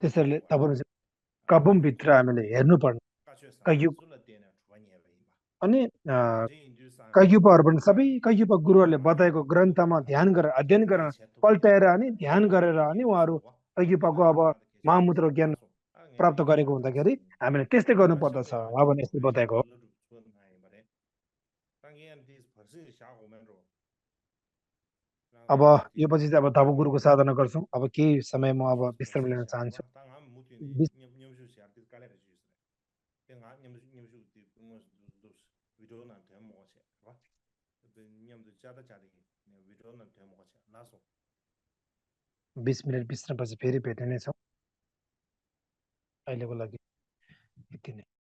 B: त्यसैले तपाईँ कबुमभित्र हामीले हेर्नुपर्ने
A: 가차
B: कयु
A: 삼문술라 때에네 주번이 해봐이마
B: अनि
A: 가제 인두산
B: कयुपहरू पनि सबै कयुप गुरुहरूले बताएको ग्रन्थमा ध्यान गरेर अध्ययन गरेर पल्टाएर अनि ध्यान गरेर अनि उहाँहरू कयुपको अब महामुद्र ज्ञान प्राप्त गरेको हुँदाखेरि हामीले त्यस्तै गर्नुपर्दछ उहाँले यस्तै बताएको हो अब यो पछि चाहिँ अब तब गुरुको साधना गर्छौँ अब केही समय म अब विश्राम लिन चाहन्छु
A: नासो
B: 20 मिनट विश्रामपछि फेरि भेट्ने नै छौँ अहिलेको लागि यति नै